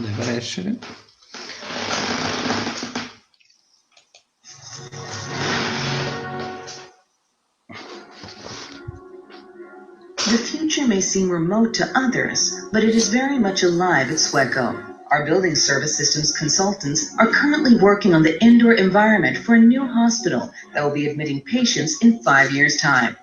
Devet èssere. The future may seem remote to others, but it is very much alive at Sweco. Our building service systems consultants are currently working on the indoor environment for a new hospital that will be admitting patients in five years' time.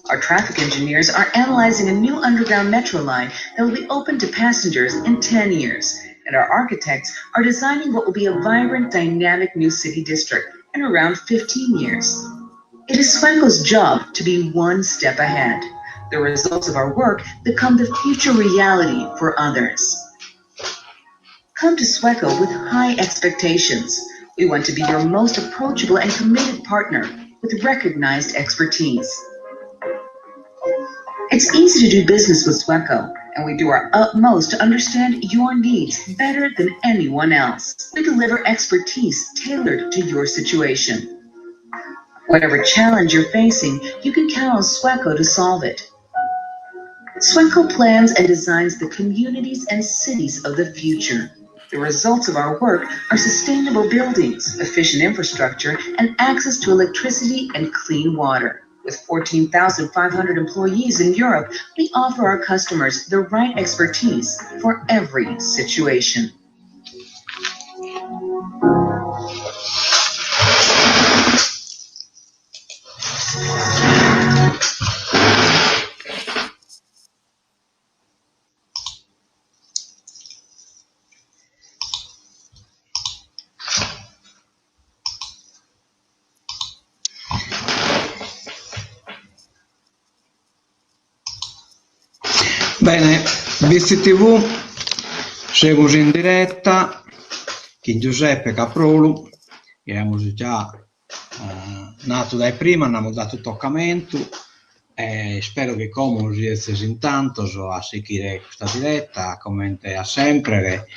Our traffic engineers are analyzing a new underground metro line that will be open to passengers in 10 years. And our architects are designing what will be a vibrant, dynamic new city district in around 15 years. It is Sweco's job to be one step ahead. The results of our work become the future reality for others. Come to Sweco with high expectations. We want to be your most approachable and committed partner with recognized expertise. It's easy to do business with Sweco, and we do our utmost to understand your needs better than anyone else. We deliver expertise tailored to your situation. Whatever challenge you're facing, you can count on Sweco to solve it. Sweco plans and designs the communities and cities of the future. The results of our work are sustainable buildings, efficient infrastructure, and access to electricity and clean water. With 14,500 employees in Europe, we offer our customers the right expertise for every situation. Bene, Bitzi TV, semus in diretta chin Giuseppe Caprolu, chi amus già natu dae prima, nd'amus datu tocamentu e ispero chi como siezis in tantos a sichire custa diretta comente a sempre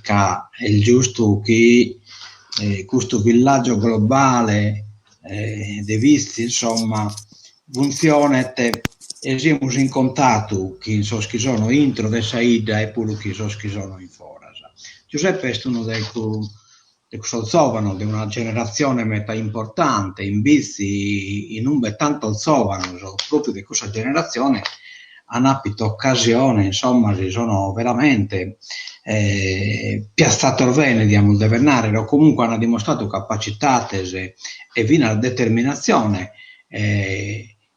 ca est giustu chi custu villaggio globale de Bitzi insomma funtzionet e siemus in contatu chin sos chi sono intro de sa 'idda e puru chin sos chi sono in foras. Giuseppe est unu de de cussos zovanos de una generatzione meta importante in Bitzi in umbe tantos zovanos propriu de cussa generatzione an apitu occasione insomma si sono veramente piazzatos bene diamus dever narrer o comunque an dimostradu capacitates e finas determinatzione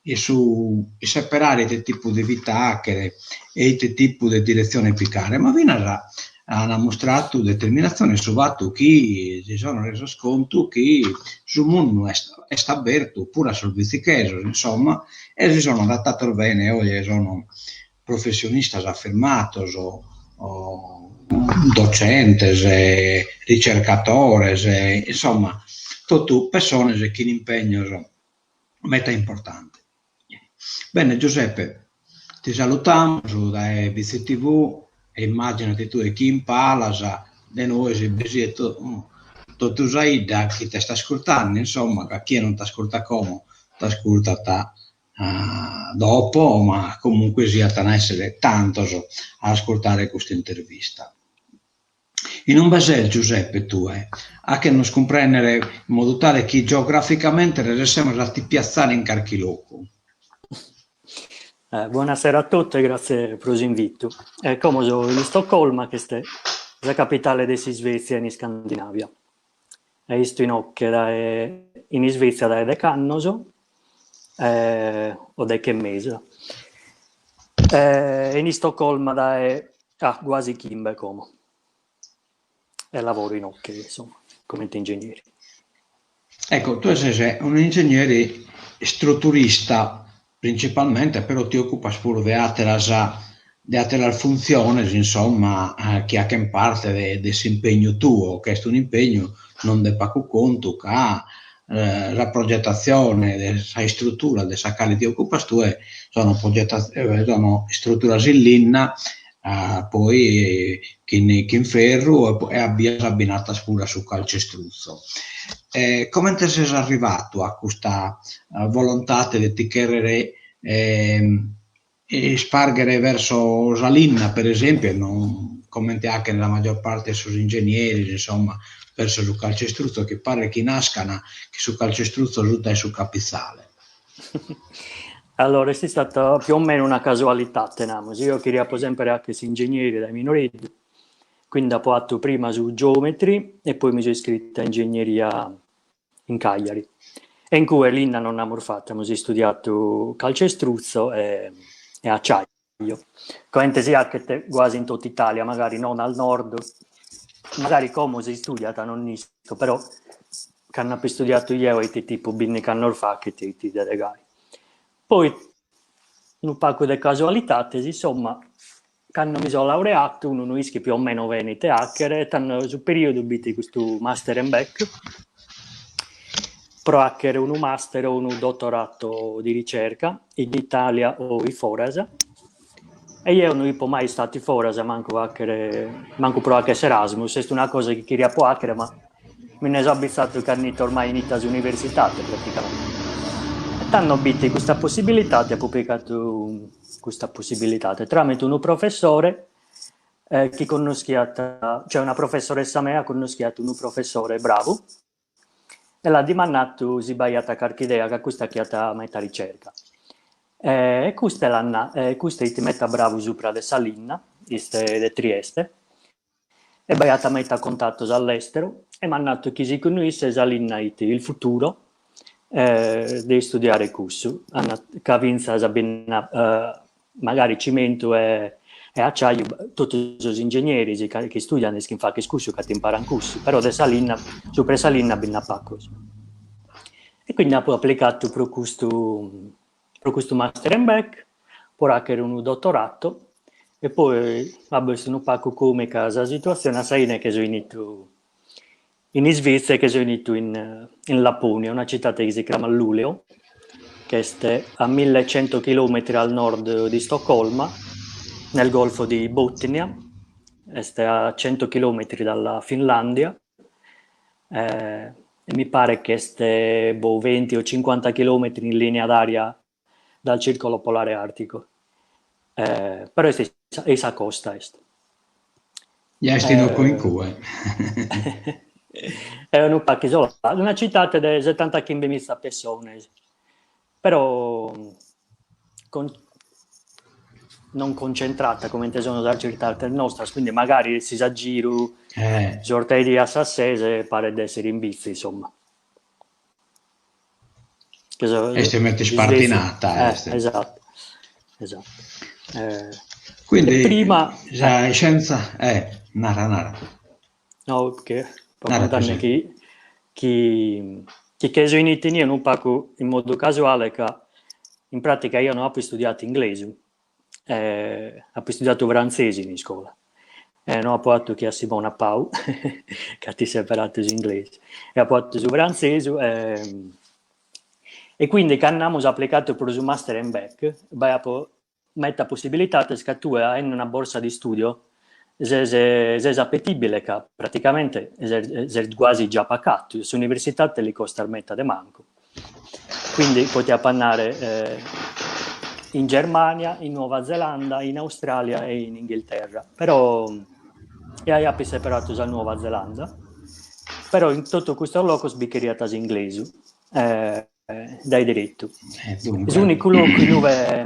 in su isseperare ite tipu de vita 'achere e ite tipu de diretzione picare, ma finas an mustratu determinatzione in su fatu chi si sono resos contu chi su mundu est est abertu puru a sos bitzichesos, insomma, e si sono adattatos bene e oje sono professionistas afirmatos, docentes, ricercatores, insomma, totu pessones chin impegnos meta importante. Bene Giuseppe, ti salutamus dae Bitzi TV e immàginati tue chi in palas de nois bi siet totu sa 'idda chi t'est ascurtende, insomma, ca chie non t'ascurtat como t'ascurtat dopo, ma comunque siat an a èssere tantos a ascurtare custa intervista. In umbe ses Giuseppe tue? 'Ache nos cumprèndere in modu tale chi geograficamente resessemus a ti piatzare in carchi locu. Eh, buonasera a totu e grazie pro s'invitu. Eh, como so in Istoccolma, chi est sa capitale de s'Isvètzia in Iscandinàvia. E isto inoche dae in Isvètzia dae dech'annos eh, o deche e mesu. Eh, in Istoccolma dae ah, guasi chimbe como. E lavoro inoche, insomma, comente ingegneri. Ecco, tue ses un'ingegneri istruturista principalmente, però ti ocupas puru de àteras de àteras funtziones, insomma, chi 'achen parte de de s'impegnu tuo, ch'est un'impegnu non de pacu contu ca sa progetatzione de sa istrutura de sa cale ti ocupas tue sono sono istruturas in linna, poi chin chin ferru e a bias abbinatas puru a su calcestruzzo. E comente ses arrivatu a custa volontade de ti chèrrere. Isparghere verso sa linna, per esempio, e non comente 'achen la maggior parte 'e sos ingenieris, insomma, verso su calcestruzzo, chi paret chi nascan chin su calcestruzzo sutta 'e su capitzale. Allora, est istata più o meno una casualità, namus. Io cheriapo sempre 'acher s'ingegneri dae minoreddu, quindi apo 'atu prima su geometri e poi mi so iscritu a ingegneria in Cagliari. E in cue linna non amus fatu, amus istudiatu calcestruzzo e e acciaio, comente si 'achet guasi in totu Italia, magari non al nord, magari como si istudiat, non isco, però cando apo istudiatu jeo 'it tipu bindighi annos faghet 'it de gai. Poi unu pagu de casualitates, insomma, cando mi so laureatu unu no ischit più o meno bene ite 'achere e tando su periodu b'it custu master and back pro 'achere unu master o unu dottorato di ricerca in Italia o in foras e jeo no 'ipo mai istatu in foras mancu 'achere mancu pro 'achere s'Erasmus, est una cosa chi cheriapo 'achere ma mi nde so abizzatu ca andit ormai inita s'universitate praticamente. E tando b'it custa possibilidade, apo picatu custa possibilidade tramite unu professore chi connoschiat, cioè una professoressa mea connoschiat unu professore bravu e l'at dimandatu si b'aiat carchi idea ca custa 'achiat meta ricerca. E custe l'at e custe 'it meta bravu supra de sa linna, est de Trieste, e b'aiat meta contatos all'estero e m'at natu chi segundu isse sa linna 'it il futuro de istudiare cussu, ca fintzas bi magari cimentu e e acciaiu totu sos ingegneris chi istudian ischin fagher cussu ca t'imparant cussu, però de sa linna, supra 'e sa linna bi nd'at pacos. E quindi apo aplicatu pro custu pro custu master and back, pro 'achere unu dottorato e poi, vabbè, est unu pacu comica sa situazione, a sa 'ine che so 'enitu in Isvizzera e che so 'enitu in in Laponia, una citate chi si cramat Luleå, che est a millecento chilometri al nord di Stoccolma, nel golfo di Botnia, est a cento chilometri dalla Finlandia, e mi paret chi est boh venti o cincuanta chilometri in linea d'aria dal circolo polare artico, però est in sa costa est. Ja est in in cue. Est unu pagu isoladu, una citate de setantachimbemiza pessones, però con non concentrata comente sono sas cittades nostras, quindi magari essis a giru s'ortedì a sas ses paret de essere in Bitzi, insomma. Est meta ispartinata est. Esatto, esatto. Quindi prima sa scienza eh nara nara. No, perché po contare chi chi chi che so 'enitu inie unu pagu in modu casuale ca in pratica eo no apo istudiadu inglesu, apo istudiadu frantzesu in iscola e no apo 'atu che a Simona Pau ca at isseperadu s'inglesu e apo 'atu su frantzesu e e quindi cando amus aplicadu pro su master and back b'aiat meta possibilidades ca tue aende una borsa di studio ses ses appetibile ca praticamente ses ses guasi già pacatu, s'universitate li costat meta de mancu. Quindi potiapo andare in Germania, in Nuova Zelanda, in Australia e in Inghilterra, però e aia apo isseperadu sa Nuova Zelanda, però in totu custos locos bi cheriat s'inglesu dae deretu. S'unicu locu in ue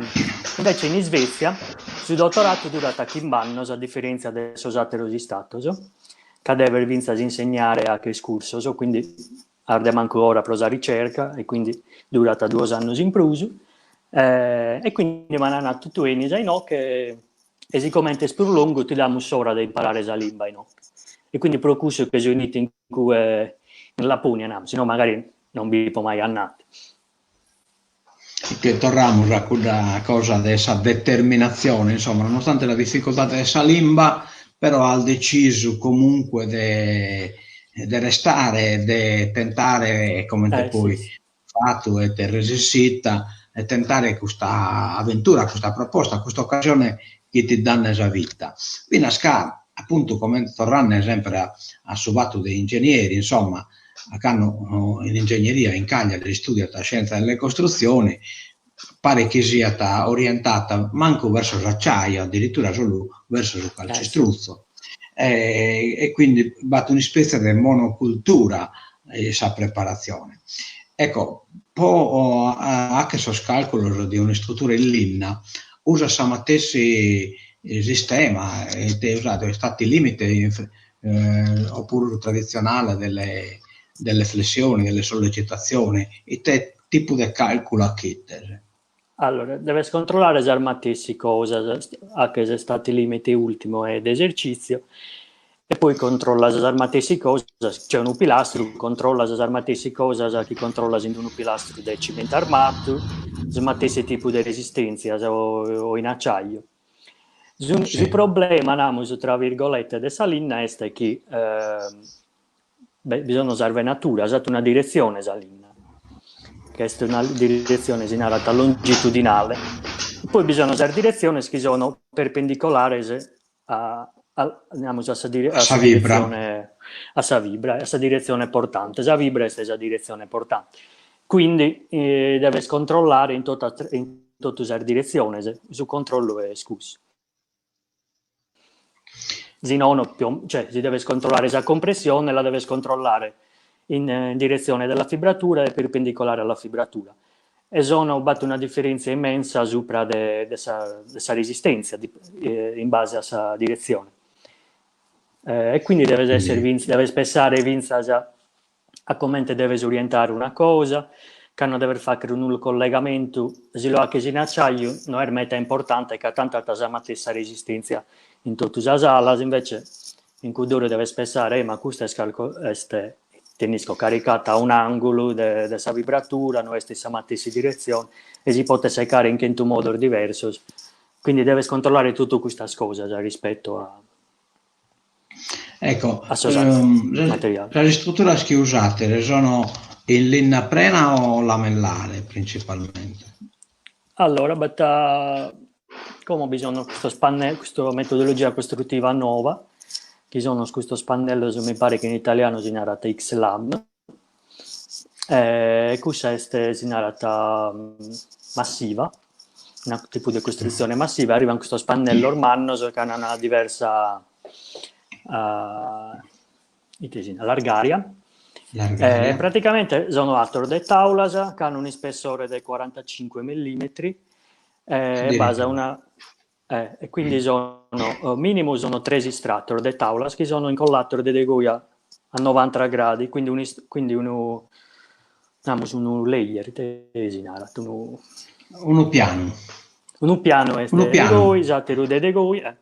invece in Isvezia su dottoratu durat chimb'annos a differentzia de sos ateros istatos, ca deves fintzas insegnare e 'acher cursos, quindi as de mancu ora pro sa ricerca e quindi durat duos annos in prus, e quindi m'an natu tue 'enis a inoche e sicomente est prus longu ti damus s'ora de imparare sa limba inoche. E quindi pro cussu che so 'enitu in cue in Laponia, namus, si no magari non bi ipo mai andatu. E che torramus a cudda cosa de sa determinatzione, insomma, nonostante la difficoltade de sa limba, però as decisu comunque de de restare, de tentare, comente eh, poi sì. fatu est resessita, de tentare custa aventura, custa proposta, custa occasione chi ti dan sa vita. Finas ca, appuntu, comente torrende sempre a, a su fatu de ingenieri, insomma, a cando in ingegneria in Cagliari istudiat scienza delle costruzioni, paret chi siat orientata mancu verso s'acciaio, addirittura solu verso su calcestruzzo. E quindi b'at un'ispètzia de monocultura in sa preparatzione. Ecco, po fagher sos càlculos de un'istrutura in linna usas sa matessi sistema, ite usat, stati limite opuru su traditzionale delle delle flessioni, delle sollecitazioni, ite tipu de càlculu achites? Allora, deves controllare sas matessi cosas, faghes stati limite ultimo e de esercizio, e poi controllas sas matessi cosas, cioè unu pilastru controllas sas matessi cosas chi controllas in unu pilastru de cimento armatu, su matessi tipu de resistentzias o in acciaio. Su, sì. su problema, namus, tra virgolette, de sa linna est chi beh, bi sono sas venaturas, at una diretzione sa linna, che est una diretzione, si narat, longitudinale, poi bi sono sas diretziones chi sono perpendicolares a, a, namus, a sa, dire, a sa diretzione, a sa fibra, a sa diretzione portante. Sa fibra est sa diretzione portante. Quindi eh, deves controllare in tota, in totu sas diretziones, su controllu est cussu. Si nono, più, cioè, si deves controllare sa compressione, la deves controllare in, in direzione della fibratura e perpendicolare alla fibratura. E sono, b'at una differentzia immensa supra de, de sa, de sa resistèntzia di, eh, in base a sa diretzione. Eh, e quindi deves essere, deves pensare fintzas a comente deves orientare una cosa, cando deves fàghere unu collegamentu, si lu faghes in acciaiu no est meta importante ca tantu at sa matessa resistèntzia in totu sas alas, invece in cudd'oru deves pensare, eh, ma custa est est tenisco caricata a un'àngulu de de sa fibratura, no est in sa matessi diretzione e si potet secare in chentu modos diversos, quindi deves controllare totu custas cosas rispetto a Ecco, a sos um, materiali. Sas istruturas chi usate sono in linna prena o lamellare principalmente? Allora, b'at como bi sono custos pannellos, custa metodologia costruttiva nova, chi sono custos pannellos, mi paret chi in italianu si narat X-Lam, e cussa est, si narat massiva, una tipu de costrutzione massiva, arrivan custos pannellos mannos chi an una diversa ite si narat, largària, e praticamente sono atos de tàulas chi an un'ispessore de quarantacinque millimetri e basa una Eh, e quindi sono, minimu sono tres istratos de taulas chi sono incollatos de degoi a novanta gradi, quindi unu quindi unu namus unu layer, ite si narat, unu Unu pianu. Unu pianu est de degoi, s'ateru de degoi, eh,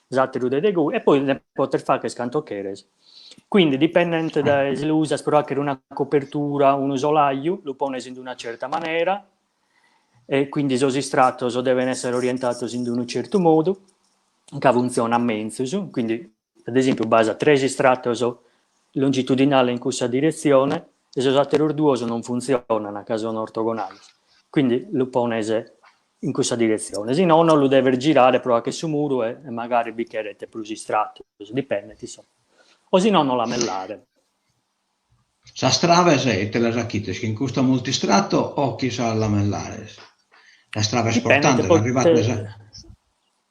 s'ateru de degoi, e poi nde potes fagher cantu cheres. Quindi dipendent dae si lu usas pro fagher una copertura, unu solaju, lu pones in una certa manera, e quindi sos istratos deven essere orientados in unu certu modu, ca funtzionat menzus, quindi ad esempiu b'as tres istratos longitudinale in cussa diretzione e sos ateros duos non funtzionan ca sono ortogonales, quindi lu pones in cussa diretzione, si nono lu deves girare pro fagher su muru e magari bi cheret prus istratos, dipendet insomma, o si nono lamellare. Sas traves ite las achites chin custa multistrato o chin sas lamellares? Sas traves portantes arrivat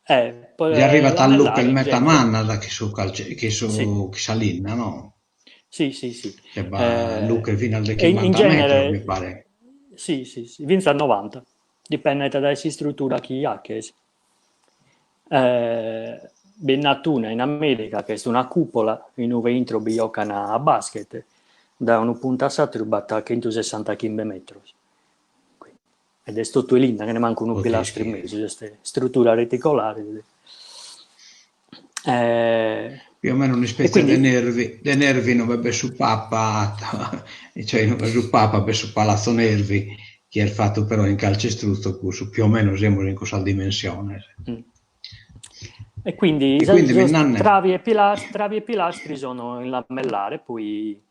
si arrivat a luches meta mannas chi su chi su chi sa linna no? Si si si. Che b'at luche finas de chimbanta metros mi paret. Si si si, finzas novanta, dipendet dae s'istrutura chi aches. Bi nd'at una in America chi est una cupola in ue intro bi jocan a basket, dae unu puntu a s'ateru b'at chentusessantachimbe metros, ed est totu 'e linna, chene mancu unu pilastru in mesu, est istrutura reticolare. Più o meno un'ispètzia de Nervi, de Nervi in ue b'est su Papa, cioè in ue su Papa b'est su Palazzo Nervi, chi est fatu però in calcestruzzo cussu, più o meno semus in cussas dimensiones. E quindi, e quindi sos travi e pilastri, travi e pilastri sono in lamellare, poi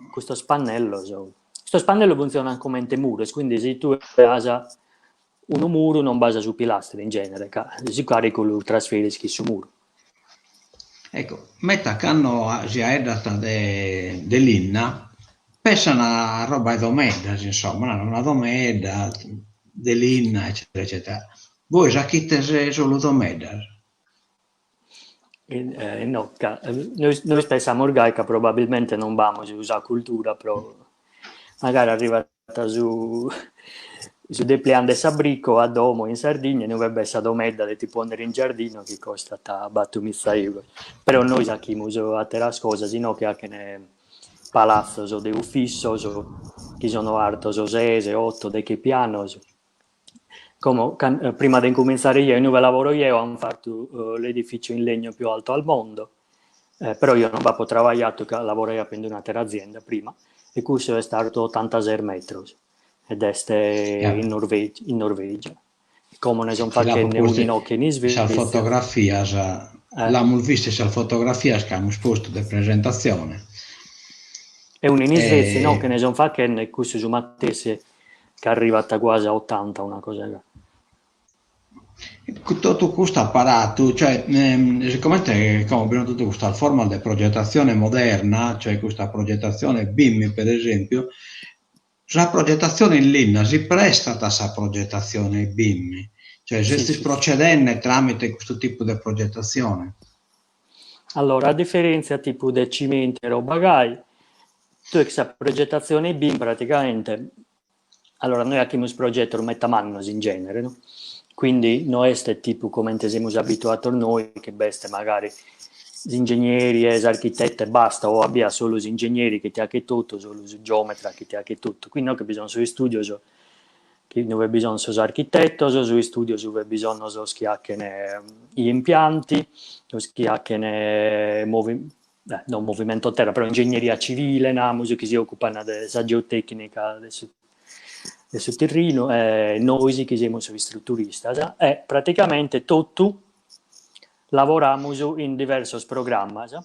custos pannellos, custos pannellos funtzionan comente muros, quindi si tue as unu muru non b'as su pilastru in genere, ca su caricu lu trasferis chin su muru. Ecco, meta cando si aeddat de de linna, pessan a roba 'e domeddas, insomma, una domedda. de linna eccetera eccetera. Bois 'achites solu domeddas? Eh, no, ca nois, nois pensamus gai ca probabilmente non b'amus sa cultura pro magari arrivat su su depliant de sa Briko a domo in Sardigna inue b'est sa domedda de ti ponnere in giardinu chi costat battomitza euros, però nois 'achimus atteras cosas, inoghe 'achen palatzos de ufissos chi sono artos ses, otto, deghe pianos Como, prima de incumintzare jeo, inue lavoro jeo, an fatu l'edificio in legno più alto al mondo, però jeo non b'apo travagliatu ca lavoraio in un'atera azienda prima, e cussu est artu ottantases metros, ed est in Norvegia, in Norvegia. Como ne son fachende unu inoghe in Isvezia. Sas fotografias, l'amus vistu in sas fotografias chi amus postu de presentatzione. E unu in Isvezia inoghe ne son fachende, cussu su matessi Ca arrivat quasi a ottanta una cosa gai. Totu custu aparatu, cioè sicomente como bi sun totu custas formas de progetatzione moderna, cioè custa progetatzione BIM per esempiu, sa progetatzione in linna si prestat a sa progetatzione BIM, cioè sezis procedende tramite custu tipu de progetatzione? Allora, a diferentzia tipu de cimenti e roba gai, Tue sa progetatzione BIM praticamente, allora noi 'achimus progetos meta mannos in genere, no? Quindi no est tipu comente semus abituados nois chi b'est magari s'ingegneri e s'architetto e basta, o a bias solu s'ingegneri chi ti 'achet totu, solu su geometra chi ti 'achet totu. Quindi inoghe bi sun sos istudios chi inue bi sun sos architettos, sos istudios ue bi sun sos chi 'achen gli impianti, sos chi 'achen movi non movimento terra, però ingegneria civile, namus, chi si ocupan de sa geotecnica de su de su terrinu, e nois chi semus sos istruturistas, e praticamente totu lavoramus in diversos programmas,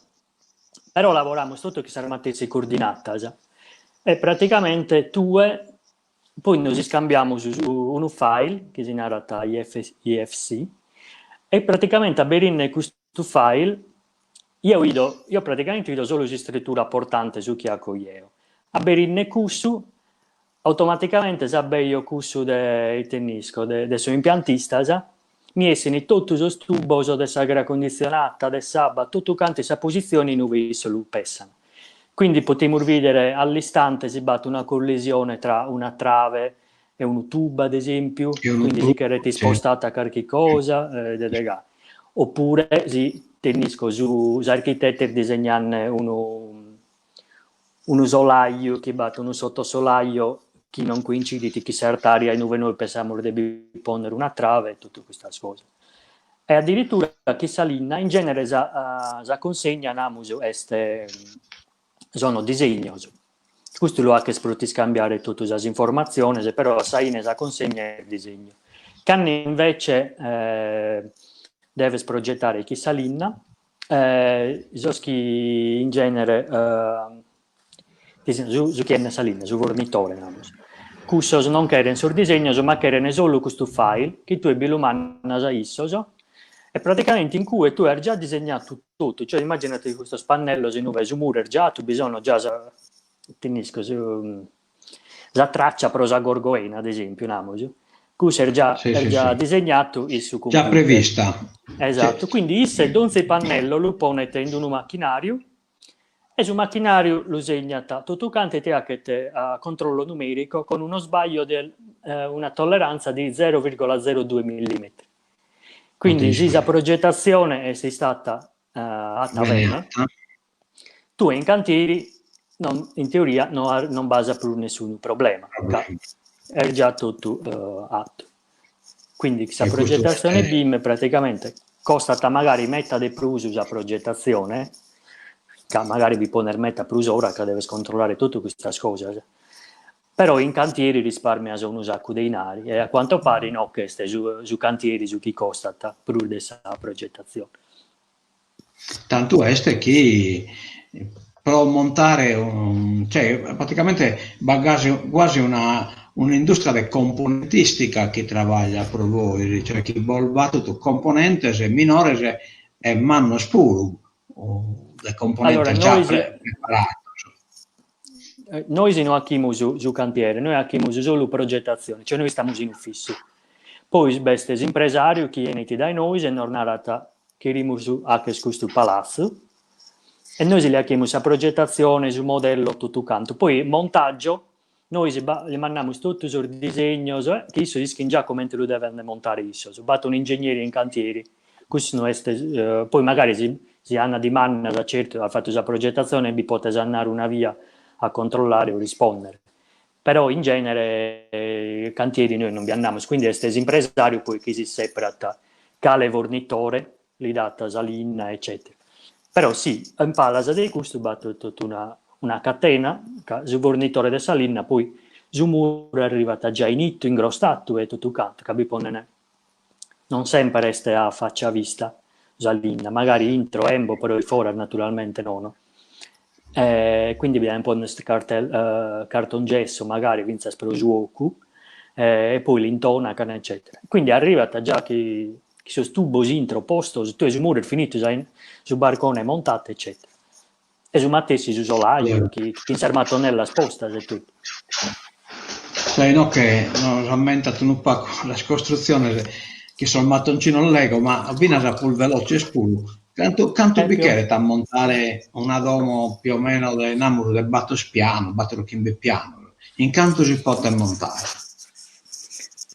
però lavoramus totu chin sas matessi coordinatas, e praticamente tue poi nos iscambiamus unu file chi si narat IFC, e praticamente aberinde custu file, jeo 'ido, jeo praticamente 'ido solu s'istruttura portante, su chi 'aco jeo. Aberinde cussu, automaticamente s'abejo cussu de ite nd'isco, de de sos impiantistas, mi 'essin totu sos tubos de s'aera condizionata, de s'abba, totu cantu in sa positzione inue issos lu pessan. Quindi potimus bidere all'istante si b'at una collisione tra una trave e unu tubu, ad esempiu, quindi si cheret ispostata carchi cosa, de de gai. Oppure si ite nd'isco su s'architetto est disegnande unu unu solaju chi b'at unu sottosolaio chi non coincidit chin s'artaria inue nois pensamus de bi ponnere una trave e totu custas cosas. E addirittura chin sa linna in genere sa sa consegna namus est sono disegnos Custu lu 'aches pro t'iscambiare totu sas informatziones, però a sa 'ine sa consegna est disegnu. Cando invece deves progetare chin sa linna, sos chi in genere su su chi 'endet sa linna, su fornitore namus, cussos non cheren sos disegnos ma cheren solu custu file chi tue bi lu mandas a issos e praticamente in cue tue as già disegnadu totu, cioè immaginati custos pannellos inue su muru est giatu, bi sono già sa, ite nd'isco, su sa traccia pro sa gorgoena, ad esempiu, namus, cussa est già Sì, est sì, già sì. disegnatu in su Già computer. prevista. Esatto, Sì. quindi isse donzi pannello lu ponet in unu macchinariu e su macchinariu lu segnat totu cantu e ti 'achet a controllo numerico con uno sbaglio de una tolleranza di zero virgola zero due millimetri. Quindi si sa progetatzione est istata 'atta bene, tue in cantieri non in teoria no non b'as prus nessunu problema, ca est già totu 'attu. Quindi sa progetatzione BIM praticamente costat magari meta de prus sa progetatzione, ca magari bi pones meta prus ora ca deves controllare totu custas cosas, Però in cantieri risparmias unu saccu de 'inari e a quanto pare inoghe est su su cantieri su chi costat prus de sa progetatzione. Tantu est chi pro montare un cioè praticamente b'at gasi guasi una un'industria de componentistica chi trabagliat pro bois, cioè chi bos batit componentes minores e mannos puru de componentes Allora, già nois preparados. Nois no 'achimus su cantiere, nois 'achimus solu progetatzione, cioè nois istamus in ufissu. Poi b'est s'impresàriu chi 'enit dae nois e nos narat cherimus 'acher custu palatzu e nois li 'achimus sa progetatzione, su modello, totu cantu. Poi montaggio, nois li mandamus totu sos disegnos e chi issos ischin già comente lu devent montare issos. B'at un'ingegneri in cantieri, cussu no est, poi magari si si an dimandas, certu, as fatu sa progetatzione bi potes andare una via a controllare o rispondere. Però in genere cantieri nois non bi andamus, quindi est s'impresariu poi chi si seperat cale fornitore li dat sa linna eccetera. Però sì, in palas de custu b'at totu una una catena, ca su fornitore de sa linna poi su muru arrivat già inittu, ingrostatu e totu cantu, ca bi ponen, non semper est a faccia vista sa linna, magari intro embo, però foras naturalmente nono. E quindi bi deven ponner cartel cartongesso magari fintzas pro su 'ocu e poi l'intonacan eccetera. Quindi arrivat già chi chi sos tubos intro postos, tue su muru est finitu, su barcone montatu eccetera. E su matessi su solaju chi chin sas matonellas postas e totu. Cioè inoghe nos ammentat unu pagu sas costrutziones chin sos matoncinos Lego, ma finas prus veloces puru. Cantu cantu bi cheret a montare una domo più o meno de, namus, de bator pianos, bator o chimbe pianos? In cantu si potet montare?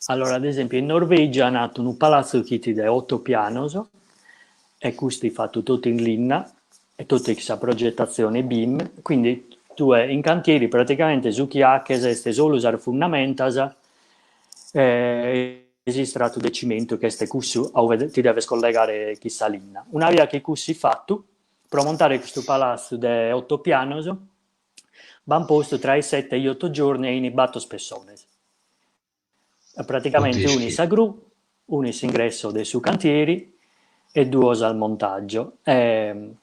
Allora, ad esempio, in Norvegia an 'atu unu palatzu chi 'it de oto pianos e custu 'it fatu totu in linna e totu chin sa progetatzione BIM, quindi tue in cantieri praticamente su chi 'aches est solu sas fundamentas e s'istratu de cimentu chi est cussu a ue ti deves collegare chin sa linna. Una 'ia chi cussu 'it fatu, pro montare custu palatzu de oto pianos, b'an postu tra i sette e gli otto giorni e 'ini bator pessones. Praticamente unu in sa gru, unu in s'ingresso de su cantieri e duos al montaggio. E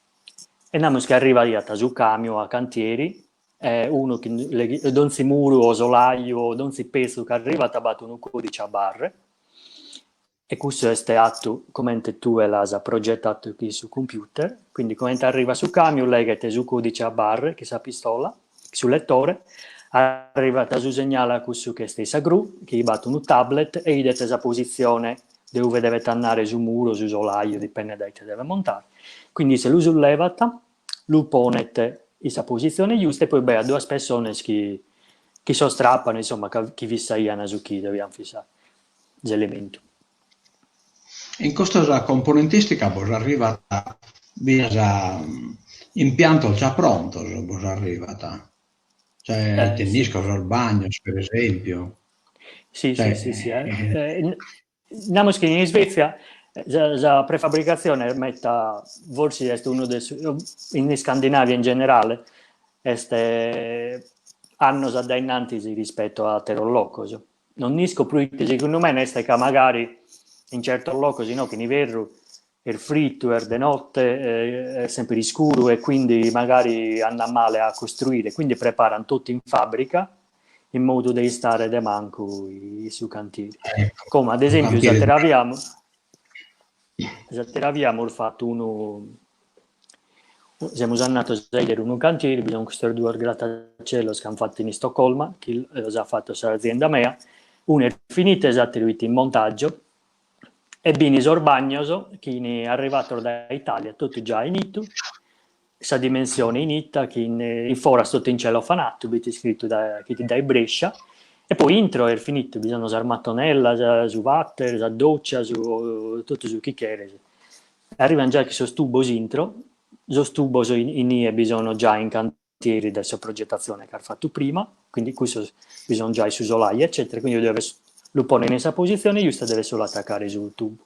e namus chi arrivaiat su camiu a cantieri e unu chi donzi muru o solaju o donzi pezzu chi arrivat b'at unu codice a barre e cussu est 'atu comente tue l'as progetatu chin su computer, quindi comente arrivat su camiu leghet su codice a barre chin sa pistola, chin su lettore, arrivat su segnale a cussu chi est in sa gru, chi b'at unu tablet e 'idet sa positzione de ue devet andare su muru o su solaju, dipendet dae ite devet montare, quindi isse lu sullevat, lu ponet in sa positzione giusta e poi b'aiat duas pessones chi chi sos trappanos, insomma, chi fissaian su chi devian fissare. s'elementu. In custa componentistica bos arrivat finas impiantos già prontos bos arrivat, cioè ite nd'isco sos bagnos per esempiu. Sì, sì, sì, sì. Namus chi in Isvezia sa sa prefabbricatzione est meta, forsis est unu de su, in Iscandinavia in generale, est annos a dae innantis rispetto a ateros locos. Non isco proite, segundu mene est ca magari in certos locos inoghe in iverru est fritu, est de notte, est sempre iscuru e quindi magari andat male a costruire, quindi preparan totu in fabbrica in modu de istare de mancu in su cantieri. Como ad esempiu s'atera via s'atera via amus fatu unu Semus andados a 'idere unu cantieri, bi sun custos duos grattacielos chi an fatu in Istocolma, chi los at fatos s'azienda mea, unu est finitu e s'ateru 'it in montaggio, e b'in sos bagnos chi 'ini arrivados dae Italia, totu già initu, sa dimensione inita, chin in foras totu in cellofanatu, b'it iscritu dae chi 'it dae Brescia, e poi intro est finitu, bi sun sas matonellas, su water, sa doccia, su totu su chi cheres. Arrivan già chin sos tubos intro, sos tubos inie bi sono già in cantieri dae sa progettazione chi as fatu prima, quindi cussos bi son già in su solaju eccetera, quindi deves lu poner in sa posizione giusta e deves solu attaccare su tubu.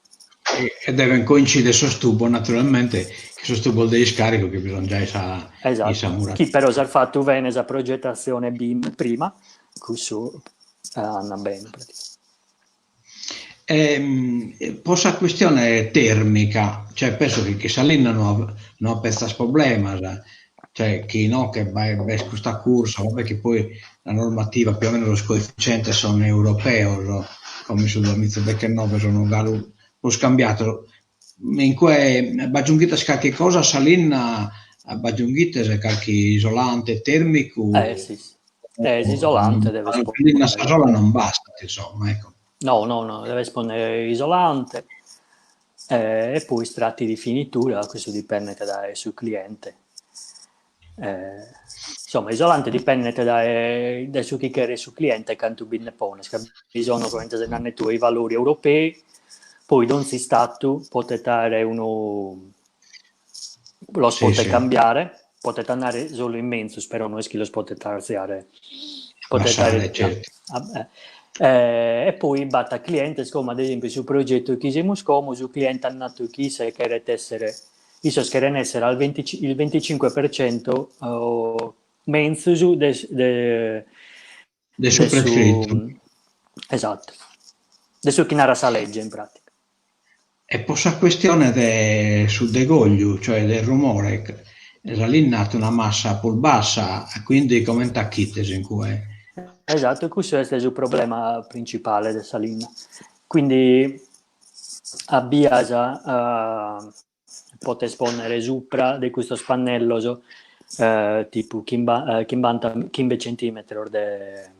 E deven coincidere sos tubos naturalmente chin sos tubos de iscaricu chi bi son già in sa in sa muratura. Chi però s'as fatu bene sa progettazione BIM prima, cussu andat bene praticamente. E po sa chistione termica, cioè penso chi chin sa linna no no apetzas problemas, cioè chi inoghe b'est custa cursa, va bè chi poi la normativa più o meno sos coefficientes sono europeos, como in su duamizadechenove sono galu prus cambiados, in cue b'aggiunghites carchi cosa a sa linna, b'aggiunghites carchi isolante termicu? Eh sì sì. S'isolante deves ponnere. A sa sola non bastat, insomma, ecco. No, no, no, deves ponnere isolante e poi strati di finitura, questo dipendet dae su cliente. Insomma, isolante dipendet dae dae su chi cheret su cliente e cantu bi nde pones, ca bi sono, comente ses nande tue, i valori europei, poi donzi istatu potet aere unu los potet cambiare, potet andare solu in menzus, però no est chi los potet artziare, potet aere certu. E poi b'at clientes como, ad esempiu, su progetu chi semus como, su cliente at natu chi isse cheret essere, issos cheren essere al il 25% menzus de de de su prescritu. Esatto, de su chi narat sa legge in pratica. E po sa questione de su degogliu, cioè del rumore, sa linna at una massa prus bassa, quindi comente 'achites in cue? Esatto, cussu est su problema principale de sa linna. Quindi a bias potes ponnere supra de custos pannellos tipu chimbanta chimbe centimetros de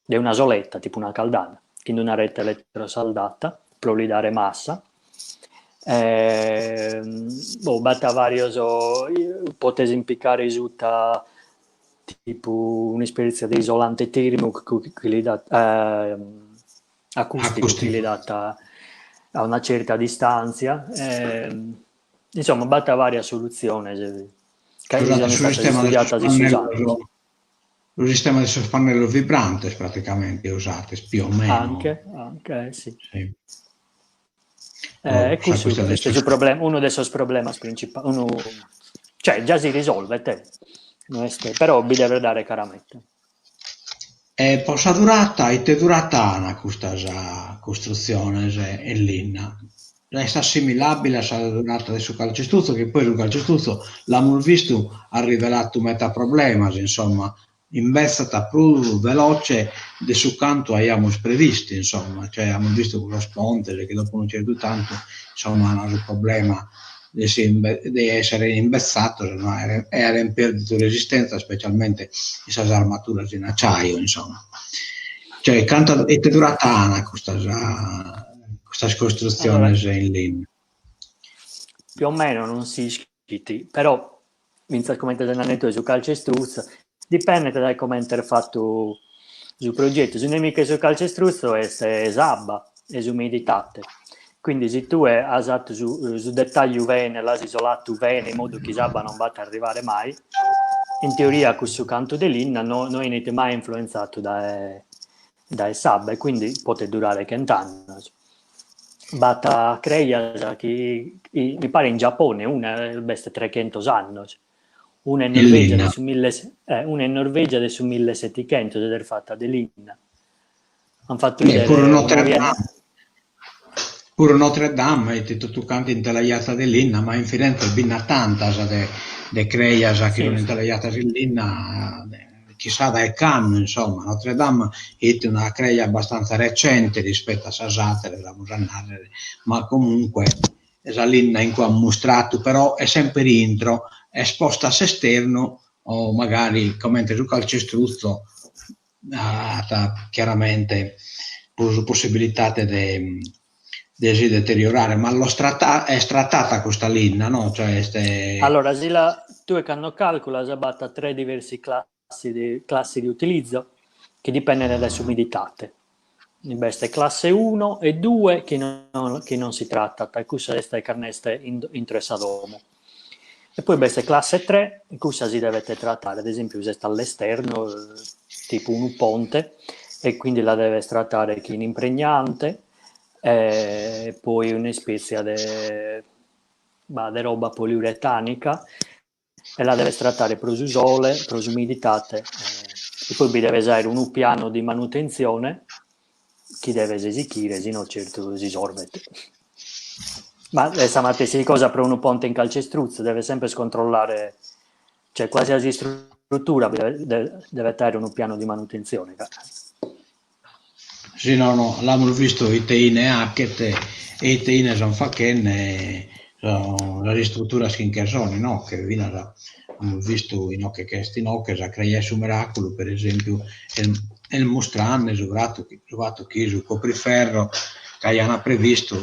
de una soletta, tipu una caldana, chin d'una rete elettrosaldata pro li dare massa, boh b'at varios potes impicare suta tipu un'ispetzia de isolante termicu chi li dat acusticu chi li dat a una certa distantzia, insomma b'at varias solutziones ca sono istadas istudiadas in sos annos. Su sistema de sos pannellos vibrantes praticamente usates più o meno. Anche, anche, sì. sì. Eh, e cussu est su problema, unu de sos problemas principales, unu, cioè già si risolvet, eh. No est, però bi deves dare cara meta. E po sa durata, ite durata an custas costrutziones in linna? Est assimilabile a sa durata de su calcestruzzo, chi poi su calcestruzzo, l'amus vistu, at rivelatu meta problemas, insomma, imbetzat prus veloce de su cantu aiamus previstu, insomma, cioè amus vistu cussos pontes chi dopo unu certu tantu, insomma, an su problema de si de essere imbetzados no e aren perdidu resistenza specialmente in sas armaturas in acciaio, insomma. Cioè cantu ite durata an custas custas costrutziones in linna? Più o meno non s'ischit, però fintzas comente ses nande tue su calcestruzzo, dipendet dae comente est fatu su progetu, su nemicu 'e su calcestruzzo est s'abba e s'umididade, quindi si tue as atu su su dettagliu bene, l'as isolatu bene in modu chi s'abba non b'at a arrivare mai, in teoria cussu cantu de linna no no 'enit mai influenzatu dae dae s'abba e quindi potet durare chent'annos. B'at crejas chi mi paret in Giappone una b'est trechentos annos, una in Norvegia de su mille una in Norvegia de su millesettichentos ed est fatta de linna. An fattu 'idere puru Notre Dame, puru Notre Dame est totu cantu intelaiata de linna, ma in Firenze bi nd'at tantas de de crejas chi sun intelaiatas in linna chissà dae cando, insomma, Notre Dame est una creja abbastanza recente rispetto a sas àteras, amus a nàrrere, ma comunque sa linna in cue at mustratu, però est semper intro, esposta a s'esternu o magari comente su calcestruzzo at chiaramente prus possibilidade de de si deteriorare, ma los tratta est trattata custa linna, no? Cioè est Allora, si la tue cando calculas b'at tres diversi classi di classi di utilizzo chi dipenden dae s'umididade. B'est classe uno e due chi non chi non si trattat e cussa est cando est intro 'e sa domo. E poi b'est classe tre, cussa si devet trattare, ad esempiu si est all'esterno, tipu unu ponte, e quindi la deves trattare chin impregnante e poi un'ispètzia de bah de roba poliuretanica e la deves trattare pro su sole, pro s'umididade e poi bi deves aer unu pianu di manutenzione chi deves sichire, si no certu si sorvet. Ma est sa matessi cosa pro unu ponte in calcestruzzo, deves sempre controllare, cioè qualsiasi istruttura devet aer unu pianu di manutenzione. Si no no, l'amus vistu ite 'ine 'achet e ite 'ine son fachende. Sas istruturas chi nche sono inoche, finas amus vistu inoche ch'est inoche sa creja 'e su Miraculu, per esempiu, est mustrande su fatu su fatu chi su copriferro chi aian previstu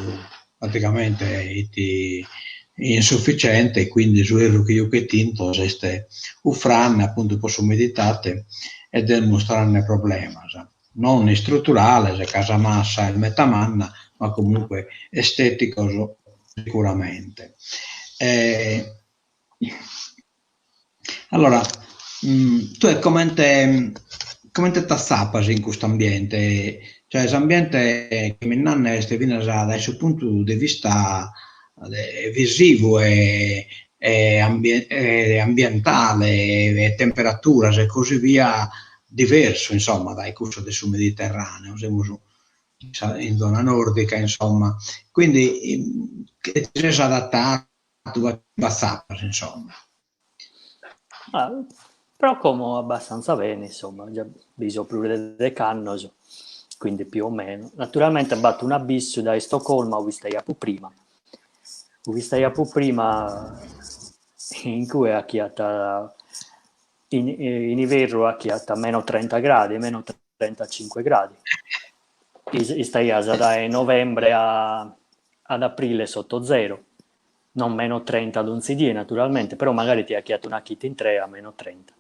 praticamente 'it insufficiente e quindi su 'erru chi juchet intro s'est ufrande appuntu po s'umididade e est mustrande problemas, non istruturales ca sa massa est meta manna, ma comunque esteticos sicuramente. Allora, tue comente comente t'atzapas in custu ambiente? Cioè s'ambiente chi mi nande est finas dae su puntu de vista visivu e e ambientale e temperaturas e così via diversu insomma dae cussu de su Mediterraneu, semus in zona nordica insomma, quindi ti ses adattadu t'atzapas insomma. Ah, pro como abbastanza bene, insomma, già bi so prus de dech'annos, quindi più o meno. Naturalmente b'at un'abissu dae Stoccolma ue istaiapo prima, ue istaiapo prima in cue achiat in in iverru achiat meno trenta gradi, meno trentacinque gradi, istaias dae novembre a ad aprile sotto zero, non meno trenta donzi die naturalmente, però magari ti achiat una chita intrea meno trenta.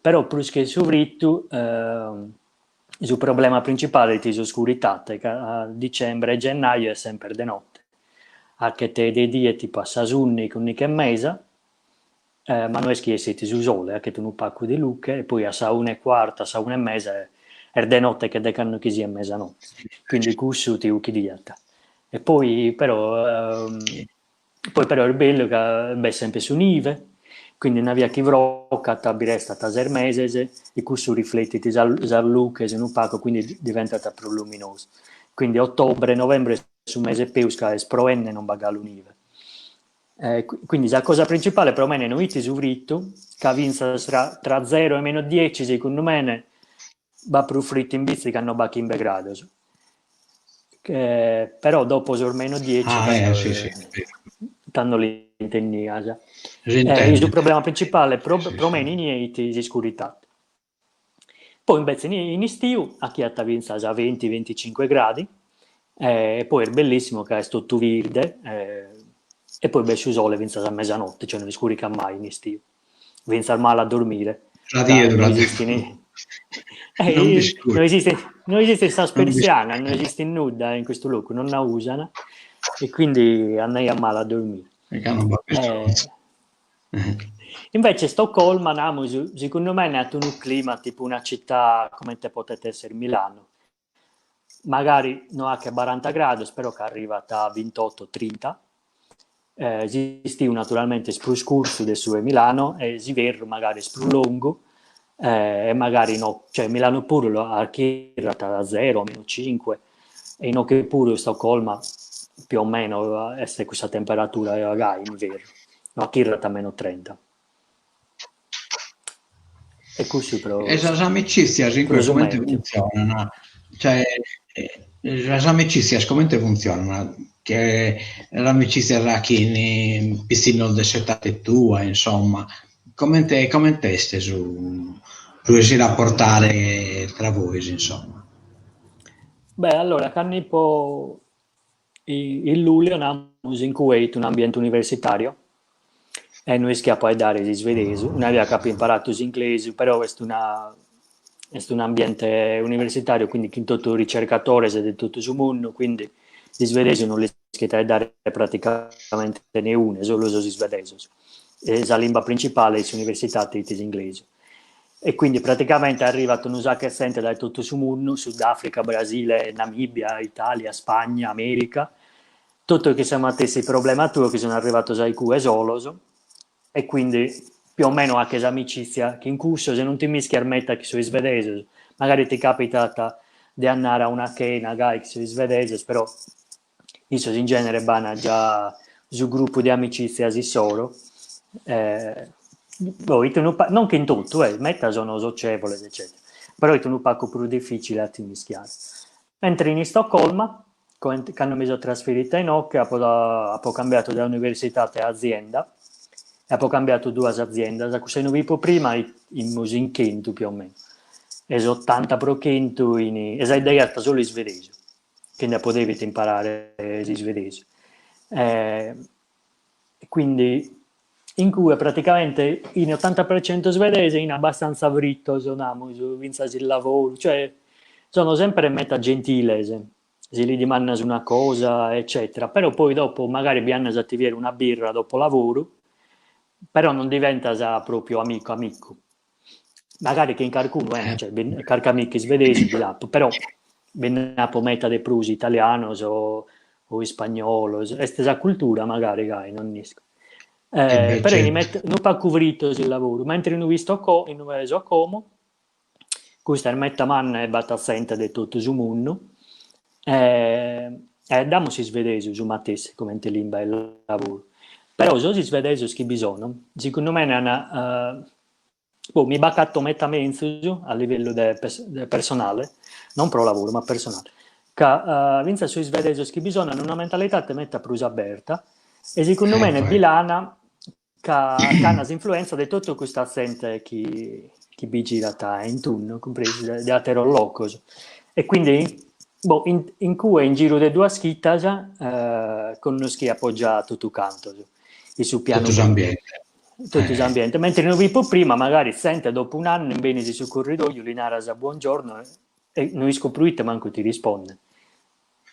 Però prus che su frittu su problema principale it s'oscuridade, ca a dicembre e gennaju est semper de notte, achet de die tipu a sas undichi, undichi e mesa, ma no est chi essit su sole, achet unu pacu de luche e poi a sa una e cuartu, a sa una e mesa est de notte che de cando chi siat mesanotte, quindi cussu ti uchidiat. E poi però poi però est bellu ca b'est sempre su nive, quindi una via chi froccat bi restat ses meses e cussu riflettit sas luches unu pacu, quindi diventat prus luminosu. Quindi ottobre, novembre est su mese peus ca est proende e non b'at galu nive. Quindi sa cosa principale pro mene no it su frittu, ca fintzas tra tra zero e meno dieci segundu mene b'at prus frittu in Bitzi cando b'at chimbe grados. Però dopo sos meno dieci ah, eh, sì, sì. tando l'intendias. Eh, su problema principale pro, sì, pro mene inie it s'iscuridade. Poi invece in, in istiu achiat fintzas a 20, 25 gradi eh, e poi est bellissimu ca est totu virde eh, e poi b'est su sole fintzas a mesanotte, cioè non iscuricat mai in istiu, fintzas male a dormire. Sa die no esistin eh, non, non esiste, non esiste sas persianas, non esiste nudda in questo locu, non la usana e quindi andaiat male a dormire. Eh, Invece Stoccolma, namus, segundu mene at unu clima tipu una città comente potet esser Milano, magari no achet baranta grados, però ch'arrivat a vintotto trinta, s'istiu naturalmente est prus curtzu de su 'e Milano e s'iverru magari est prus longu e magari no, cioè Milano puru achirrat a zero, a meno cinque, e inoghe puru Stoccolma più o meno est cussa temperatura gai in iverru, no achirrat a meno trenta. E cussu pro E sas amicìtzias in cue comente funtzionan? Cioè, sas amicìtzias comente funtzionan? Che sas amicìtzias chin pitzinnos de s'etade tua, insomma, comente comente est su su 'e si rapportare tra vois, insomma? Beh, allora, cando ipo in Luleå, namus, in cue it un'ambiente universitario e no ischia faeddare s'isvedesu, una via chi apo imparadu s'inglesu, però est una est un'ambiente universitariu, quindi chin totu ricercatores de totu su mundu, quindi s'isvedesu non l'ischit faeddare praticamente neune, solu sos isvedesos, e sa limba principale in s'universitate it s'inglesu. E quindi praticamente arrivat unu saccu 'e zente dae totu su mundu, Sudafrica, Brasile, Namibia, Italia, Spagna, America, totu chin sa matessi problema tuo chi sun arrivados a icue solos e quindi più o meno aches amicizia chin cussos e non ti mischias meta chin sos isvedesos, magari ti capitat de andare a una chena gai chin sos isvedesos, però issos in genere b'an già su gruppu de amicizias issoro, boh it unu non chin totu eh, meta sono socievoles eccetera, però it unu pacu prus difficile a ti mischiare. Mentre in Istoccolma. Cando mi so trasferita inoche apo apo cambiatu dae universitate a azienda e apo cambiatu duas aziendas, cussa inue fipo prima imus in chentu più o meno e s'ottanta pro chentu in e faeddaiant solu isvedesu, quindi apo devitu imparare s'isvedesu e quindi in cue praticamente in ottanta per cento svedese in abbastanza fritos, namus, fintzas in lavoru, cioè sono sempre meta gentiles, si li dimandas una cosa eccetera, però poi dopo magari bi andas a ti biere una birra dopo lavoru, però non diventas propriu amicu amicu, magari chin carcunu eh, cioè carchi amicu isvedesu bi l'apo, però bi nd'apo meta de prus italianos o o ispagnolos, est sa cultura magari gai, non isco. Eh, però ini meta unu pagu fritos in lavoru, mentre inue isto co inue so como, custa est meta manna e b'at zente de totu su mundu, e faeddamus s'isvedesu su matessi comente limba 'e lavoru, però sos isvedesos chi bi sono, segundu mene an Boh, mi b'acato meta menzus a livellu de de personale, non pro lavoru, ma personale, ca fintzas sos isvedesos chi bi sono an una mentalidade meta prus aberta e segundu mene bi l'an ca ca an s'influenza de totu custa zente chi chi bi girat in tunnu, cumpresu, de ateros locos. E quindi, boh, in in cue in giru de duas chitas connoschiapo già totu cantos, in su pianu. Totu s'ambiente. Totu s'ambiente, mentre inue fipo prima magari zente dopo un'annu imbenis in su corridoiu li naras buongiorno e no isco proite mancu ti rispondet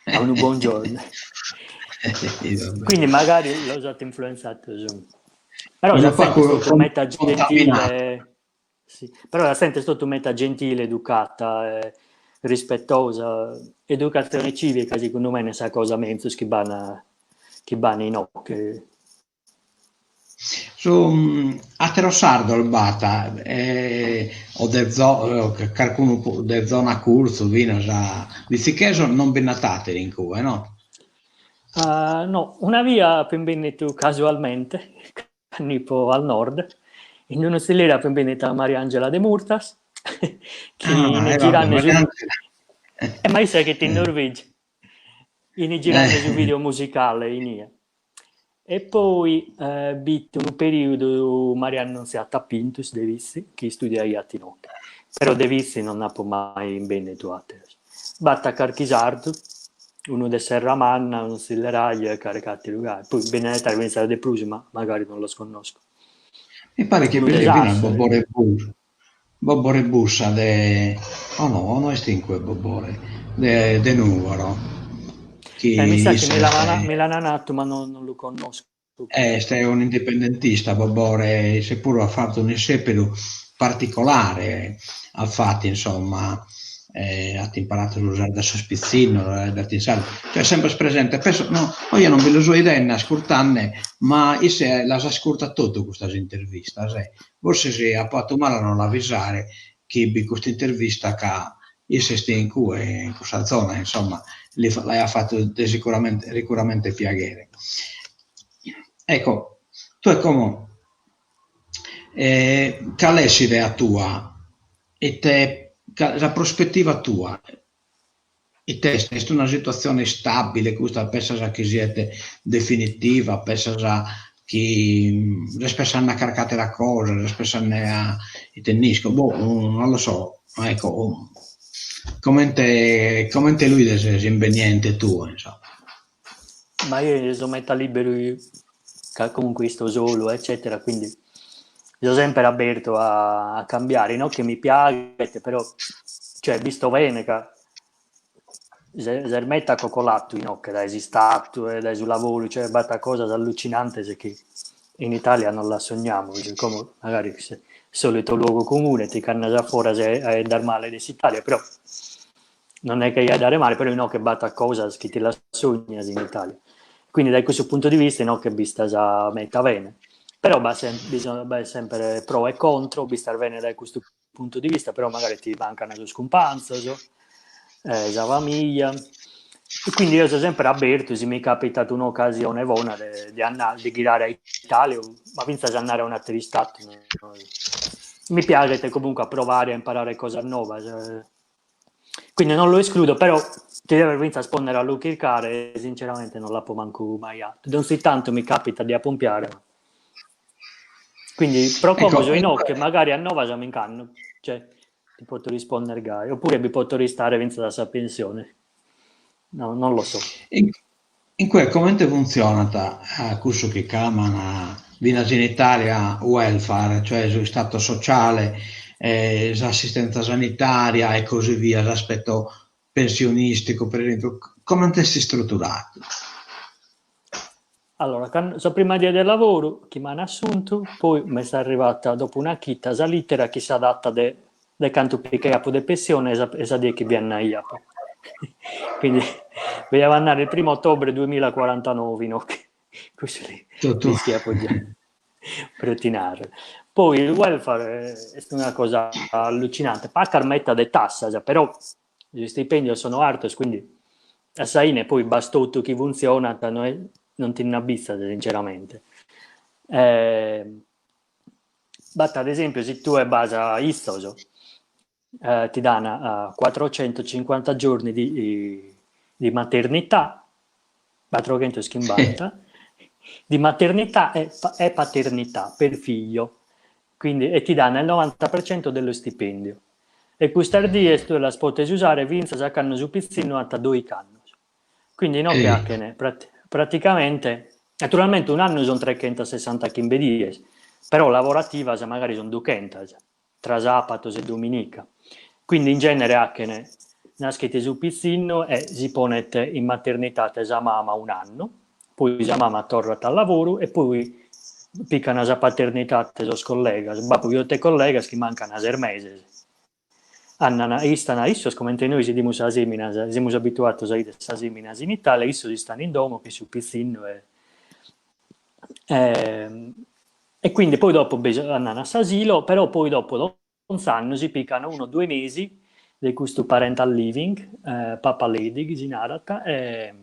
a unu buongiorno. Quindi magari los at influenzados. Però sa zente est totu meta gentile, sì, però sa zente est totu meta gentile, educata, rispettosa, educazione civica segundu mene est sa cosa menzus chi b'an chi b'an inoghe. Su àteros sardos b'at o de carcunu de zona a curtzu finas a Bitzichesos non bi nd'at àteru in cue, no? No, una bia apo imbènnidu casualmente, cando ipo al nord, in unu tzilleri apo imbènnidu a Mariangela Demurtas, chi ini girande su ma issa ch'it in Norvegia, ini girande su video musicale inie E poi b'it unu periodu Maria Annunziata Pintus de Vitzi chi istudiaiat inoghe, però de Vitzi non apo mai imbènnidu àteros. B'at carchi sardu, unu de Serramanna, unu tzilleraju e carchi àteru gai, poi bi nd'at àere fintzas de prus ma magari non los connosco. Mi paret chi bi siat finas Bobore Bussa, Bobore Bussa de, o no, o no est in cue Bobore, de de Nùgoro, chi Mi sa chi mi l'ana natu ma non lu connosco. Est un'indipendentista Bobore, isse puru at fatu un'issèperu particolare, at fatu insomma at imparadu su sardu a sos pitzinnos, faeddat in sardu, cioè sempre presente, penso, no, oje non bi lu so 'idende ascurtende, ma isse las ascurtat totu custas intervistas e forsis apo 'atu male a non l'avisare chi bi custa intervista ca isse est in cue, in cussa zona, insomma, li l'aiat fatu de sicuramente sicuramente piaghere. Ecco, tue como cale est s'idea tua? Ite sa prospetiva tua ite est? Est una situatzione istàbile custa? Pessas chi siet definitiva? Pessas chi ses pessende a carchi àtera cosa? Ses pessende a ite nd'isco? Boh, non lo so, ecco, comente comente lu 'ides s'imbeniente tuo, insomma? Ma io so meta liberu ca comunque isto solu eccetera, quindi so sempre abertu a cambiare, no chi mi piaghet, però cioè bisto bene ca ses meta coccolatu inoghe dae s'istatu e dae su lavoru, cioè b'at cosas allucinantes chi in Italia non las sognamus, como magari solito luogo comune ti ch'andas a foras e a 'eddar male de s'Italia, però non est chi a 'eddare male, però inoghe b'at cosas chi ti las sognas in Italia, quindi dae cussu puntu di vista inoghe bistas meta bene, però b'at sempre b'at sempre pro e contro, bistas bene dae custu puntu di vista, però magari ti mancan sos cumpanzos, sa familia, e quindi eo so sempre abertu si mi capitat un'occasione bona de de andare de ghirare a Italia ma finzas andare a un'atteru istatu, mi piaghet comunque a provare a imparare cosas novas, quindi non lo escludo, però. Ti deves fintzas ponnere a lu chircare e sinceramente non l'apo mancu mai 'atu. Donzi tantu mi capitat de apompiare ma. Quindi pro como Ecco, so inoghe, magari a novas mi nch'ando, cioè ti poto rispondere gai, oppure bi poto ristare fintzas a sa pensione, no non lo so. In in cue comente funtzionat cussu chi craman finas in Italia welfare, cioè su istato sociale, s'assistenza sanitaria e così via, s'aspetto pensionistico per esempio, comente est istruturadu? Allora, cando, sa prima die de lavoru chi m'an assuntu, poi m'est arrivata dopo una chita sa littera chi sa data de de cantu picaiapo de pensione e sa e sa die chi bi annaiapo. Quindi deviapo andare il primo ottobre duemilacuarantanovi inoghe, cussu l'ischiapo già pro ti narrer. Poi il welfare est una cosa allucinante, pacas meta de tassas, però Is istipendios sono artos, quindi a sa 'ine poi b'as totu chi funtzionat, no est, non ti nd'abizzas sinceramente. B'at ad esempiu si tue b'as 'izos ti dan cuattrocentocinquanta giorni di di maternità, cuattrochentochimbanta, di maternità e e paternità per figlio, quindi e ti dan il 90% dello stipendio. E custas dies tue las potes usare fintzas a cando su pitzinnu at doich'annos. Quindi inoghe 'achen praticamente, naturalmente un'annu sun trechentasessantachimbe dies, però lavorativas magari sun duchentas, tra sapatos e dominica. Quindi in genere 'achen, naschet su pitzinnu e si ponet in maternitate sa mama un'annu, poi sa mama torrat a lavoru e poi pican sa paternitate sos collegas, b'apo bidu collegas chi mancan ses meses, andan, istan issos comente nois 'idimus sas eminas, semus abituados a 'ider sas eminas in Italia, issos istan in domo chin su pitzinnu e e quindi poi dopo andan a s'asilo, però poi dopo Onz'annu si pican unu o duos mesi de custu parental leaving, pappaledig si narat, e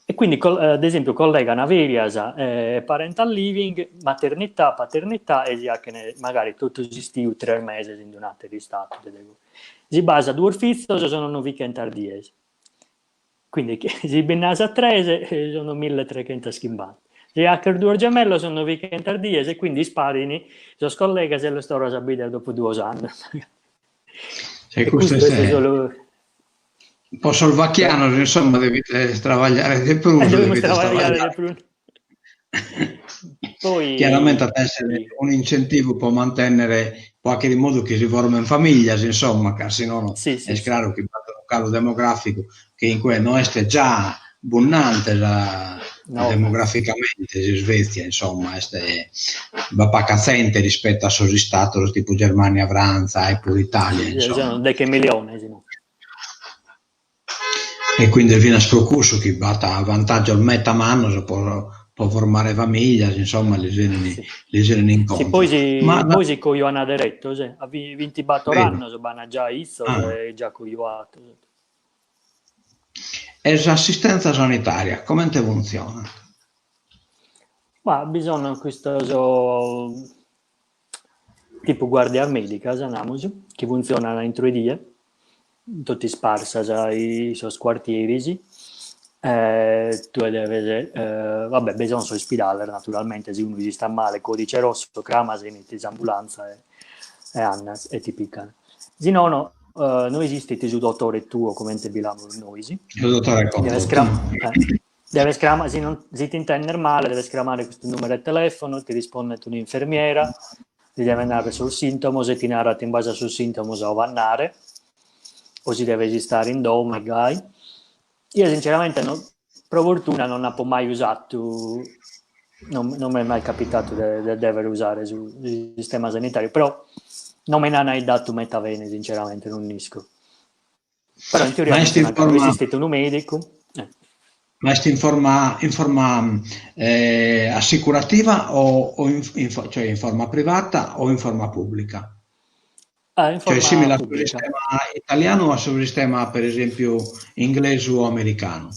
e quindi ad esempiu collegan ferias e parental leaving, maternità, paternità e si 'achen magari totu s'istiu tres meses in d'un'ateru istadu de de Si b'as duos fizos sono novichentas dies, Quindi si bi nd'as tres sono milletrechentaschimbanta. Si 'aches duos gemellos sono novichentas dies e quindi isparin sos collegas e los torras a bider dopo duos annos. E custu est solu Po sos vachianos, insomma, devides trabagliare de prus. Devimus trabagliare de prus. Poi... Chiaramente at a essere un'incentivu po mantennere, po 'achere in modu chi si formen familias, insomma, ca si nono sì, sì, est sì. craru chi b'at unu calu demograficu chi in cue no est già bunnante sa, no. demograficamente s'Isvezia, insomma, est b'at paca zente rispetto a sos istatos tipu Germania, Frantza e puru Italia, insomma. Sono deche miliones, no. E quindi finas pro cussu chi b'at vantaggios meta mannos po po formare familias, insomma, lis 'enin lis 'enin incontru. Si poi si Ma poi si cojuan derettos, a vintibattor annos b'an già 'izos e già cojuados. E s'assistenza sanitaria comente funtzionat? Ma bi sono custos tipu guardias medicas, namus, chi funtzionan intro 'e die, totu isparsas in sos cuartieris, e tue deves, va bè, bi sono sos ispidales naturalmente, si unu s'istat male, codice rosso, cramas e 'enit s'ambulanza e e andas e ti pican. Si nono no esistit su dotore tuo comente bi l'amus nois. Su dotore Deves Deves cramare, si non si t'intendes male, deves cramare custu numeru 'e telefono, ti rispondet un'infermiera, li deves narrer sos sintomos e ti narat in base a sos sintomos a ube andare, o si deves istare in domo e gai. Io sinceramente no, pro fortuna non apo mai usatu, non non m'est mai capitatu de de dever usare su sistema sanitariu, però non mi nd'an datu meta bene sinceramente, non isco. Però in teoria Ma est in forma... esistit unu medicu. Eh. Ma est in forma, in forma eh, assicurativa o, o in, in, cioè in forma privata o in forma pubblica? Ah, in forma cioè simile a su sistema italianu o a su sistema, per esempiu, inglesu o americanu?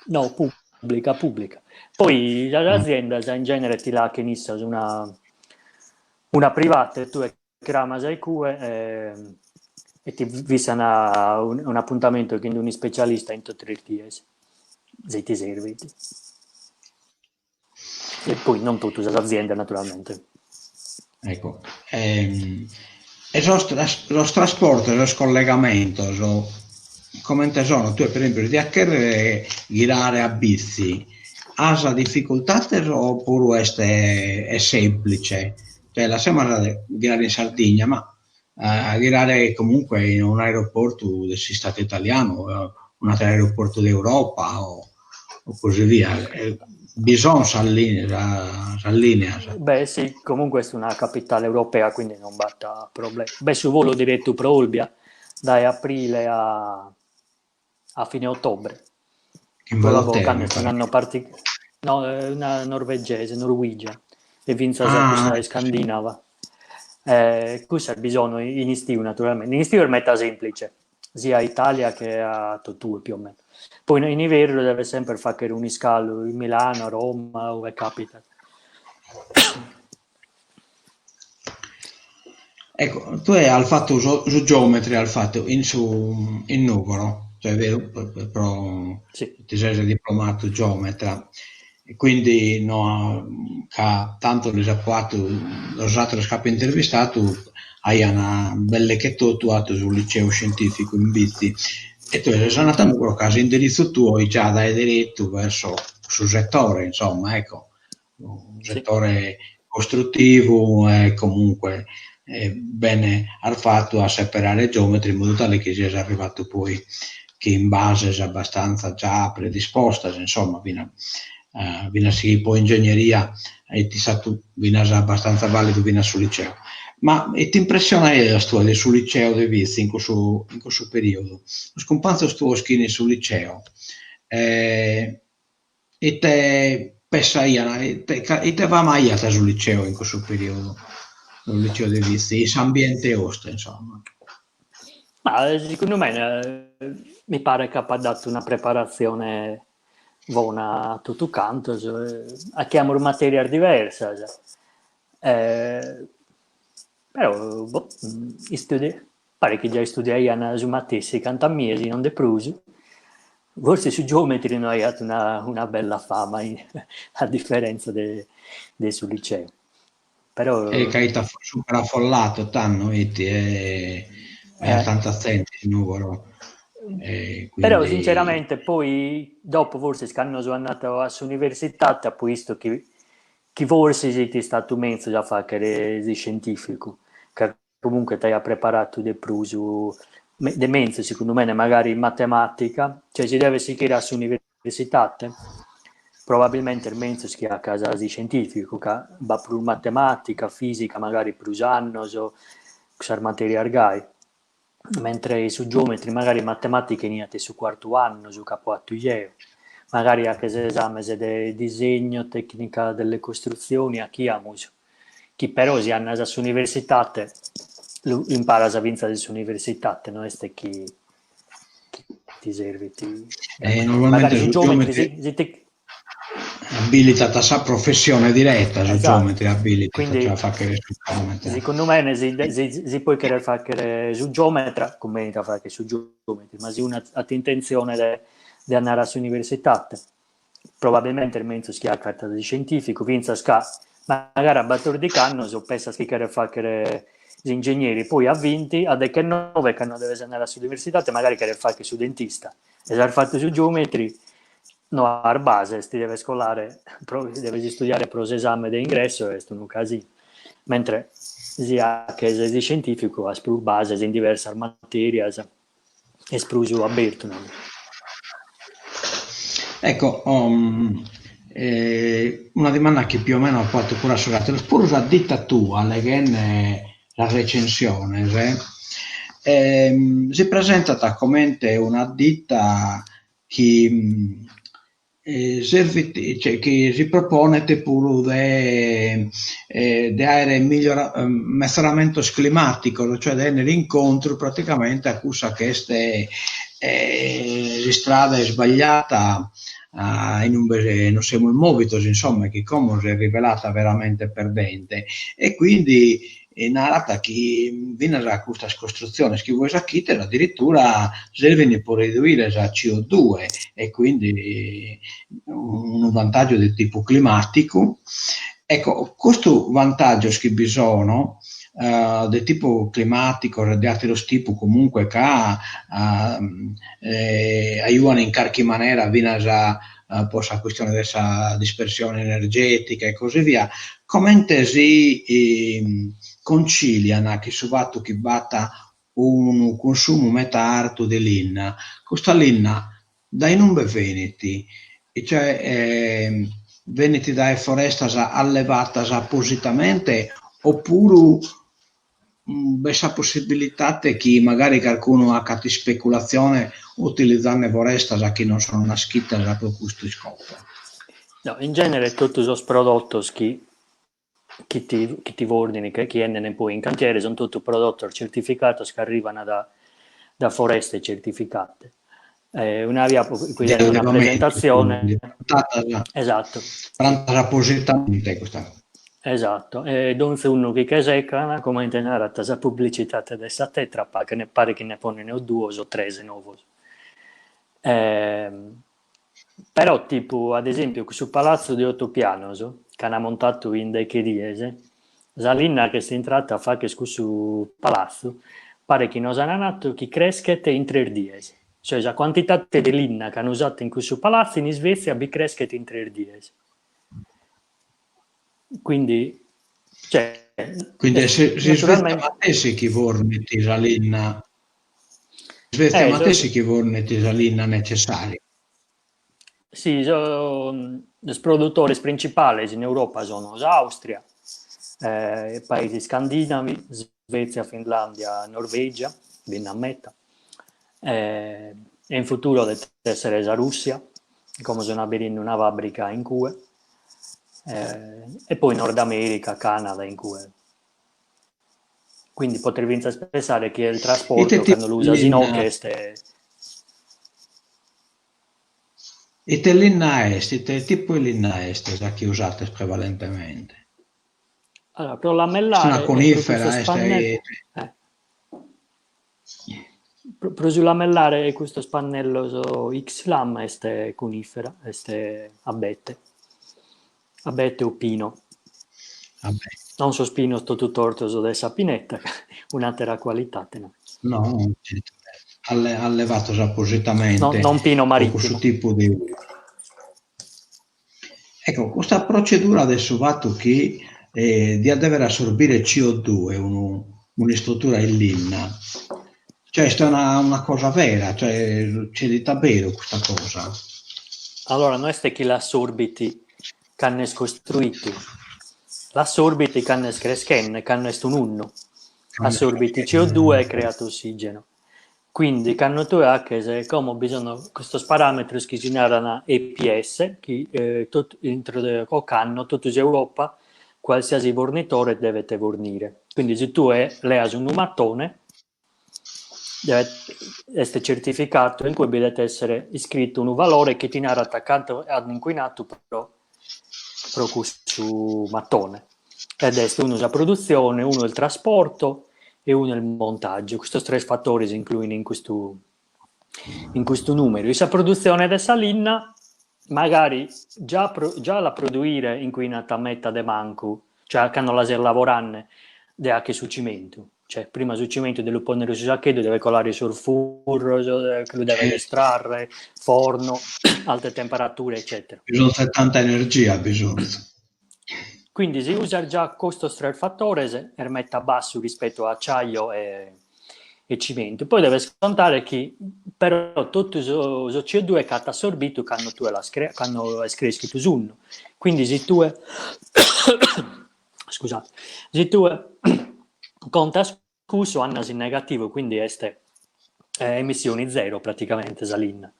No, pubblica, pubblica. Poi sas aziendas in genere ti l'achen issas una, una privata e tue cramas a cue e. E ti fissan un'apuntamentu chin un'ispecialista intro tres dies, si ti servit. E poi non totu sas aziendas naturalmente. Ecco, e sos sos trasportos, sos collegamentos, comente sono? Tue per esempio si dias chèrrere ghirare a Bitzi, as dificultades o puru est est semplice? Cioè lassemus ghirare in Sardigna, ma a ghirare comunque in un'aeroportu de s'Istadu italianu o un'ateru aeroportu de Europa o o così via. Bi son sas lìneas sas lìneas. Beh sì, comunque est una capitale europea, quindi non b'at problema. B'est su volu diretu pro Olbia dae aprile a a fine ottobre. In Volotea, ocannu est un'annu partic no, una norvegese, Norwegian, e fintzas ah. cussa iscandinava. Eh, cussas bi sono in istiu naturalmente. In istiu est meta semplice, sia a Italia che a totue più o meno. Poi in iverru deves semper fagher un'iscalu in Milano, Roma, ue capitat. Ecco, tue as fatu su geometri as fatu in su in Nùgoro, cioè beru pro sì. ti ses diplomatu geometra e quindi no ca tantu lis apo 'atu sos ateros chi apo intervistatu aian belle che totu 'atu su liceu scientificu in Bitzi e tue ses andatu a Nùgoro ca s'indiritzu tuo 'it già dae deretu verso su settore insomma ecco un settore costruttivu e comunque bene as fatu a seperare geometri in modu tale chi sias arrivatu poi chin bases abbastanza già predispostas, insomma, fina finas si po ingegneria est istatu finas abbastanza validu finas su liceo. Ma ite impressione aias tue de su liceo de Vitzi in cussu in cussu periodu? Sos cumpanzos tuos chi in in su liceo Ite pessaian, ite ite fama aiat su liceo in cussu periodu, su liceo de Vitzi, in s'ambiente 'ostru insomma? Ma segundu mene mi paret chi apat datu una preparatzione bona a totu cantos, 'achiamus materias diversas, però boh, istudi paret chi già istudiaian su matessi cantu a mie, si non de prus, forsis su geometri no aiat una una bella fama a differenza de de su liceu, però. E ca 'it super affollato tando 'it e b'aiat tanta zente in Nugoro e quindi. Però sinceramente poi dopo forsis cando so andatu a s'universitate apo 'istu chi chi forsis 'it istatu menzus a fagher s'iscientificu, ca comunque t'aiat preparatu de prus, de menzus segundu mene magari in matematica, cioè si deves sighire a s'universitate probabilmente est menzus chi 'acas s'iscientificu ca b'at prus matematica, fisica magari prus annos, cussas materias gai, mentre su geometri magari matematica 'eniat in su cuartu annu, su ch'apo 'atu jeo, magari 'aches esames de disegno, tecnica delle costruzioni 'achiamus, chi però si andas a s'universitate lu imparas fintzas in s'universitate, no est chi ti servit. E normalmente su geometri si, si ti abilitat a sa professione diretta, su geometri abilitat Quindi, a fagher su geometra. Segundu mene si, si, si poi cheres fagher su geometra, cumbenit a fagher su geometri, ma si unu at intentzione de, de andare a s'universitate, probabilmente est menzus chi 'acat s'iscientificu, fintzas ca magari a battordich'annos pessas chi cheres fagher s'ingegneri, poi a vinti, a dechennove, cando deves andare a s'universitate, magari cheres fagher su dentista, e s'as fatu su geometri no as bases, ti deves colare, pro, deves istudiare pro s'esame de ingresso e est unu casinu, mentre si 'aches s'iscientificu as prus bases in diversas materias, est prus abertu, no? Ecco, una dimanda chi più o meno apo fatu puru a sos ateros, puru sa ditta tua, leghende sas recensiones, si presentat comente una ditta chi servit, cioè chi si proponet puru de de àere migliora mezoramentos climàticos, cioè de 'ennere incontru praticamente a cussa chi est s'istrada isbagliata in ube nos semus mòvidos, insomma, chi como s'est rivelata veramente perdente e quindi. narat chi finas custas costrutziones chi vois achites addirittura servint pro reduire sa CO due e quindi unu vantaggiu de tipu climaticu. Ecco, custu vantaggios chi bi sono de tipu climaticu e de atteros tipu comunque ca ajuan in carchi manera finas pro sa chistione de sa dispersione energetica e così via, comente si concilian chin su fattu chi b'at unu consumu meta artu de linna, custa linna dae inumbe benit? Cioè benit dae forestas allevatas appositamente oppuru b'est sa possibilidade chi magari carcunu acat ispeculatzione utilizande forestas chi non sono naschitas pro custu iscopu? No, in genere totu sos prodotos chi chi ti chi ti fornin, chi 'enden poi in cantiere, sun totu prodotos certificados chi arrivan da da foreste certificate. Una 'ia apo bidende una presentatzione, esatto. Prantas appositamente custa. Esatto, e donzi unu chi che secan, comente narat sa publicitate de sa Tetra Pak, ne paret chi ne ponen o duos o tres novos. Però tipu, ad esempiu, cussu palatzu de oto pianos, ch'an montatu in deche dies, sa linna ch'est intrata a facher cussu palatzu, paret chi nos an natu chi creschet in tres dies. Cioè sa quantitate de linna ch'an usatu in cussu palatzu in Isvezia bi creschet in tres dies. Quindi, cioè, Quindi est s'Isvezia matessi chi fornit sa linna Svezia matessi chi fornit sa linna necessària. Si, sos produtores printzipales in Europa sono s'Austria, paesi scandinavi, Svezia, Finlandia, Norvegia, bi nd'at meta, e in futuro det essere sa Russia, como sun aberinde una fabbrica in cue, e poi Nord America, Canada in cue. Quindi poter fintzas pensare chi il trasporto cando lu usas inoghe est Ite linna est? Ite tipu 'e linna est sa chi usates prevalentemente? Allora, pro lamellare Est una conifera, est eh. Pro su lamellare custos pannellos X-Lam est conifera, est abete, abete o pino. Abete. Non sos pinos totu tortos de sa pineta, un'àtera cualidade no. No, certu, allevados appositamente no, non pino marittimo. pro cussu tipu de Ecco, custa procedura de su fatu chi diat dèvere assorbire CO due unu un'istrutura in linna, cioè est una una cosa vera, cioè succedit a beru custa cosa? Allora no est chi l'assorbit cando est costruitu, l'assorbit cando est creschende, cando est un'unnu, assorbit CO due e creat ossigeno. Quindi cando tue aches, como bi sono custos parametros chi si naran EPS, chi totu intro de ocannu totu s'Europa qualsiasi fornitore devet fornire. Quindi si tue leas unu mattone devet est certificatu in cue bi det essere iscritu unu valore chi ti narat cantu at incuinatu pro pro cussu mattone. Ed est unu sa produtzione, unu il trasporto e unu il montaggio. Custos tres fatores incluin in custu in custu numeru. E sa produtzione de sa linna magari già già la produire incuinat meta de mancu, cioè cando la ses lavorande de acher su cimentu. Cioè prima su cimentu de lu ponnere in su saccheddu devet colare sos furros, che lu devet estrarre, forno, alte temperature eccetera. Bisonzat tanta energia, bisonzat. Quindi si usas già custos tres fatores est meta bassu rispetto a acciaio e e cimentu. Poi deves contare chi però totu su su CO due ch'at assorbitu cando tue l'as crea cando est creschitu s'unnu. Quindi si tue scusate, si tue contas cussu andas in negativu, quindi est emissioni zero praticamente sa linna.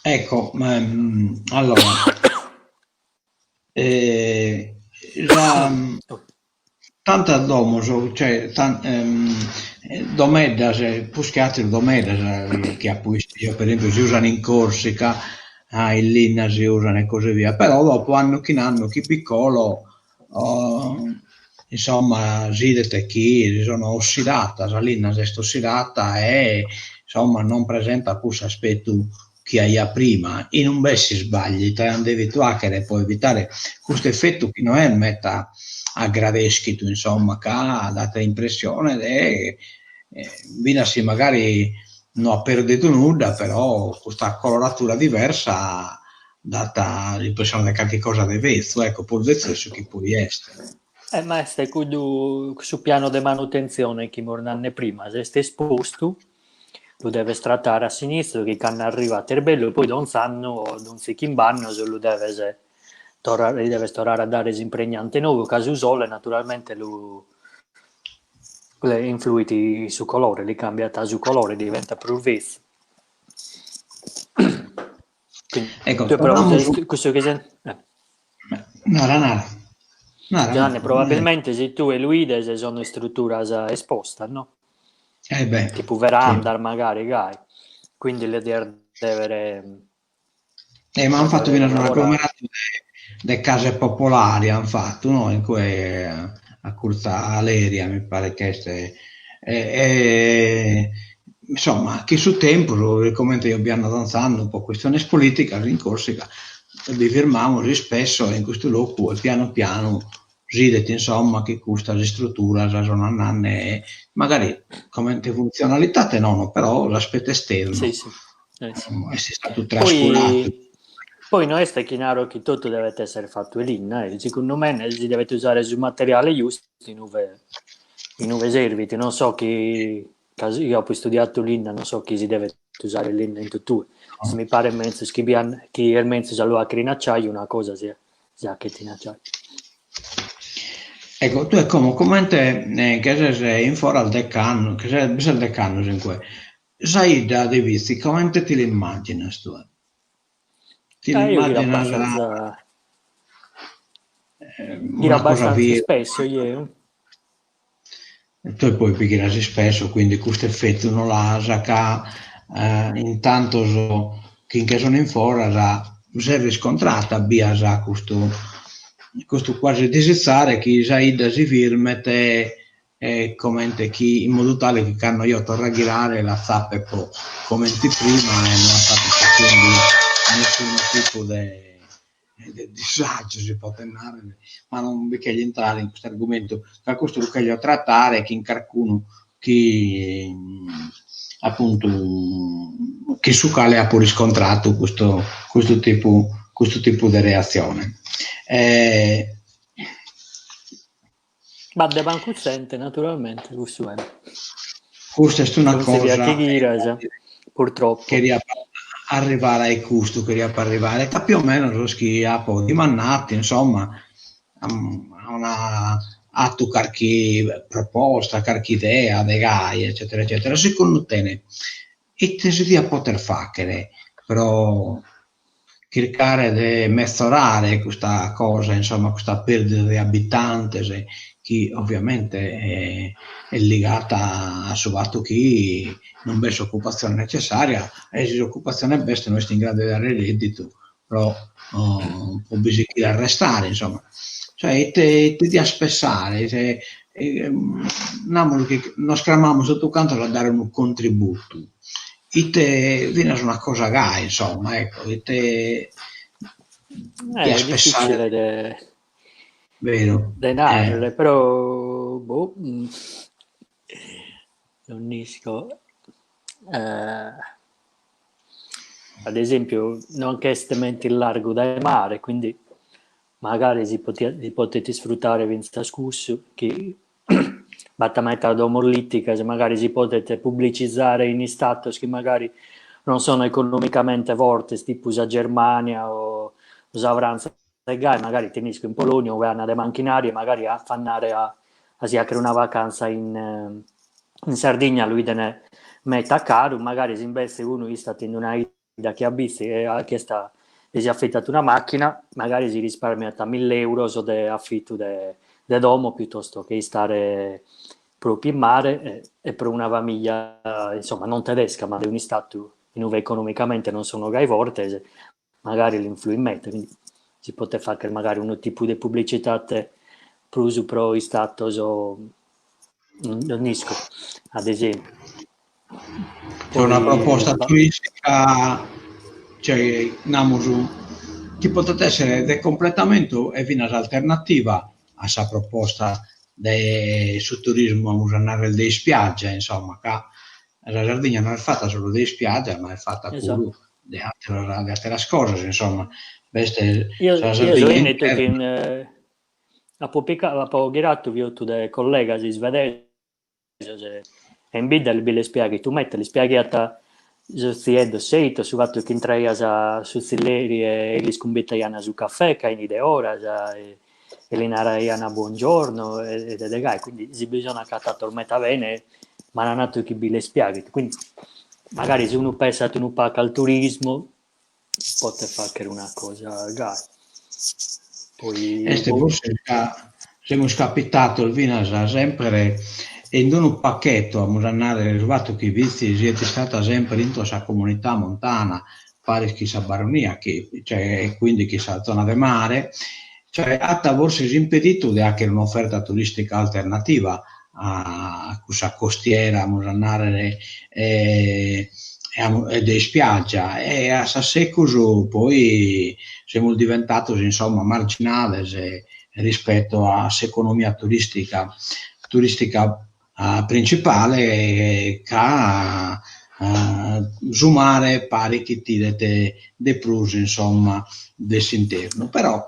Ecco, ma allora eh, sa, tantas domos, cioè, tan, ehm, Domeddas, prus che àteru domeddas chi apo bistu jeo, per esempiu, si usan in Corsica, in linna si usan e così via, però dopo annu chin annu chi bi colo insomma si 'idet chi si sono ossidatas, sa linna s'est ossidata e insomma non presentat prus s'aspetu chi aiat prima, inumbe est s'isbagliu, ite an devitu 'achere pro evitare custu effettu chi no est meta aggradeschitu, insomma, ca dat impressione de finas si magari no at perdidu nudda, però custa coloratura diversa dat s'impressione de carchi cosa de betzu, ecco, prus betzu de su chi poi est. Eh, ma est cuddu su piano de manutentzione chi imus nande prima, s'est espostu, lu deves trattare a s'initziu chi cando arrivat est bellu, poi donz'annu o donzi chimb'annos lu deves torrare, li deves torrare a dare s'impregnante nou, ca su sole naturalmente lu influit in su colore, li cambiat su colore, diventat prus betzu. Ecco, torramus... Cussu chi sen... Eh. Nara, nara. Nara, Gianni, probabilmente si tue lu 'ides sono istruturas espostas, no? Eh beh, Tipu verandas, sì. magari, gai. Quindi le dias devere... Eh, ma han fattu finas un agglomerato de, de case popolari, han fattu, no? In cue a curtzu a Aleria, mi paret che est. E, e insomma, chi su tempus, comente eo bi ando donz'annu pro chistiones politicas in Corsica, bi firmamus ispesso in custu locu e pianu pianu si 'idet insomma chi custas istruturas sun andande magari comente funtzionalidade nono, però l'aspetto esternu sì, sì. Eh, sì. est istadu trascuradu. Poi, poi no est chi naro chi totu devet essere fattu 'e linna, eh. Segundu mene si devet usare su materiale giustu in uve in uve servit, non so chi ca io apo istudiadu linna, non so chi si devet usare linna in totue. Si mi paret menzus chi bi an chi est menzus a lu 'achere in acciaiu una cosa si si 'achet in acciaiu. Ecco, tue como comente che ses in foras dech'annos, che ses bi ses dech'annos in cue, sa 'idda de Bitzi comente ti l'immaginas tue? Ti Eh, io ghiro l'immaginas abbastanza ghiro una cosa abbastanza virde? spesso jeo. E tue poi bi ghiras ispesso, quindi custu effettu no l'as ca in tantos chi nche sun in foras s'est riscontrata bias custu custu quasi disizzare chi sa 'idda si firmet e comente chi in modu tale chi cando eo torro a ghirare l'atzape po comente prima e no apat quindi nessunu tipu de de disàgiu si podet nàrrere, ma non bi chèrgio intrare in custu argumentu, ca custu lu chèrgio tratare chin carcunu chi apuntu chin su cale apo riscontratu custu custu tipu custu tipu de reatzione. B'at de mancu zente, naturalmente, cussu est. Custa est una cosa chi ghiras, purtroppo. Cheria arrivare a custu, cheria arrivare, ca più o meno sos chi apo dimandatu, insomma, an 'atu carchi proposta, carchi idea de gai, eccetera eccetera. Segundu tene, ite si diat poter faghere pro chircare de metzorare custa cosa, insomma, custa perdida de abitantes chi ovviamente est ligata a su fatu chi non b'est s'ocupatzione necessaria e si s'ocupatzione b'est no est in gradu de dare redditu pro pro bi sighire a restare, insomma. Cioè ite ite dias pessare se namus chi nos cramamus totu cantos a dare unu contributu Ite, finas una cosa gai, insomma, ecco, ite Eh, è difficile de, Vero. de nàrrere, eh. però, boh, mm, non isco. Eh, ad esempio, non ch'est meta illargu dae mare, quindi magari si potiat si potet isfrutare fintzas cussu, chi b'at meta domos liticas, magari si podet publicizare in istatos chi magari non sono economicamente fortes, tipu sa Germania o sa Frantza e gai, magari ti nd'isco in Polonia ue an de machinari e magari a andare a a si 'achere una vacanza in in Sardigna lu 'iden meta caru, magari si imbetze unu istat in una 'idda che a Bitzi e chi est e si afitat una macchina, magari si risparmiat mill'euros de afitu de de domo piuttosto che istare. Propriu in mare e, e pro una famiglia, insomma, non tedesca, ma de un'istatu in ue economicamente non sono gai fortes, magari l'influit meda, quindi si potet fagher magari unu tipu de publicitate prus pro istatos, non isco, ad esempiu. C'è una proposta turistica, cioè, namus, chi potet essere de completamentu e finas alternativa a sa proposta de su turismu, amus a narrer, de ispiaggia, insomma, ca sa Sardigna no est fata solu de ispiaggia, ma est fata puru de ateras de ateras cosas, insomma, b'est Io, sa io so Sardigna 'ennitu interna. chin apo picadu, apo ghiratu fiotu de collegas isvedesos e in bidda bi lis piaghet meda, lis piaghiat sos tzieddos seitos, su fatu chi intraias a su tzilleri e lis cumbitaian su cafè ca 'enit de oras e e li naraian buongiorno e de gai, quindi si bi sono acatatos meda bene, m'an natu chi bi lis piaghet, quindi magari si unu pensat unu pagu al turismu potet fagher una cosa gai. Poi Est forsis ca semus capitados finas sempre in unu pacchetto, amus a narrer, su fattu chi Vitzi siet istada sempre intro sa comunità montana, paris chi sa Baronia, chi cioè e quindi chi sa zona de mare, cioè at forsis impeditu de 'achere un'oferta turistica alternativa a cussa costiera, amus a narrer, e e de ispiaggia e a s'assecus poi semus diventados insomma marginales rispetto a s'economia turistica turistica principale ca su mare paret chi tiret de prus insomma de s'internu, però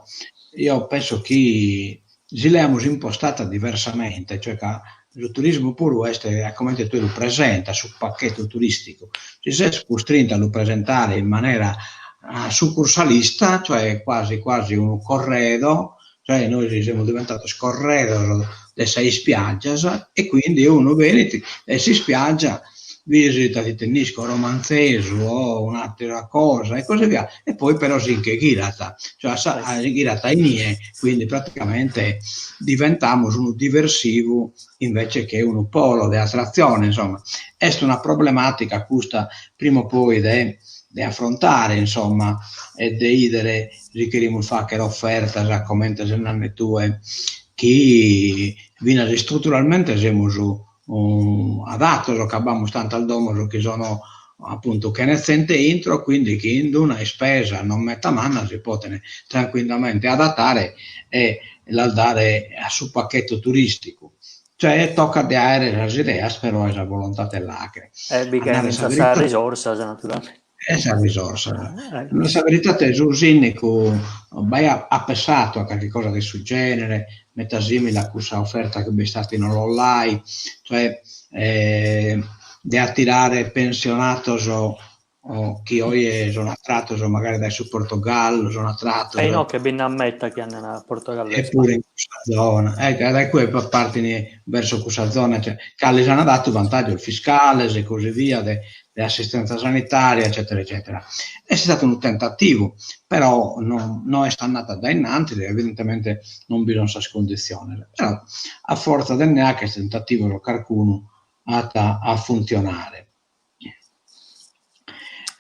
eo penso chi si l'amus impostata diversamente, cioè ca su turismu puru est a comente tue lu presentas, su pacchetto turisticu, si ses custrintu a lu presentare in manera succursalista, cioè quasi quasi unu corredo, cioè nois semus diventados corredos de sas ispiaggias e quindi unu benit dae s'ispiaggia, visitat ite nd'isco Romanzesu o un'atera cosa e così via e poi però si nche ghirat, cioè si ghirat a inie, quindi praticamente diventamus unu diversivu invece che unu polo de attrazione, insomma est una problematica custa prima o poi de de afrontare insomma e de 'idere si cherimus fagher ofertas comente ses nande tue chi finas istruturalmente semus adatos ca b'amus tantas domos chi sono appuntu chene zente intro, quindi chi in una ispesa non meta manna si poden trancuillamente adattare e las dare a su pacchetto turisticu. Cioè tocat de aere sas ideas però e sa volontade 'e l'aghere. E bi cheren sas risorsas naturalmente. E sas risorsas. A sa veridade su sìndicu b'aiat at pessadu a carchi cosa de su genere, meta simile a cussa oferta chi b'est istada in Ollolai, cioè de atirare pensionados chi oje sun atratos magari dae su Portogallu, sun atratos. E inoghe bi nd'at meta chi andan a Portogallu e puru in cussa zona, ecco, dae cue partin verso cussa zona, cioè, ca lis an datu vantaggios fiscales e così via de de assistenza sanitaria eccetera eccetera. Est istadu unu tentativu, però no no est andadu a dae innantis e evidentemente non bi sun sas cunditziones, però a fortza de nde 'acher tentativos carcunu at a funtzionare.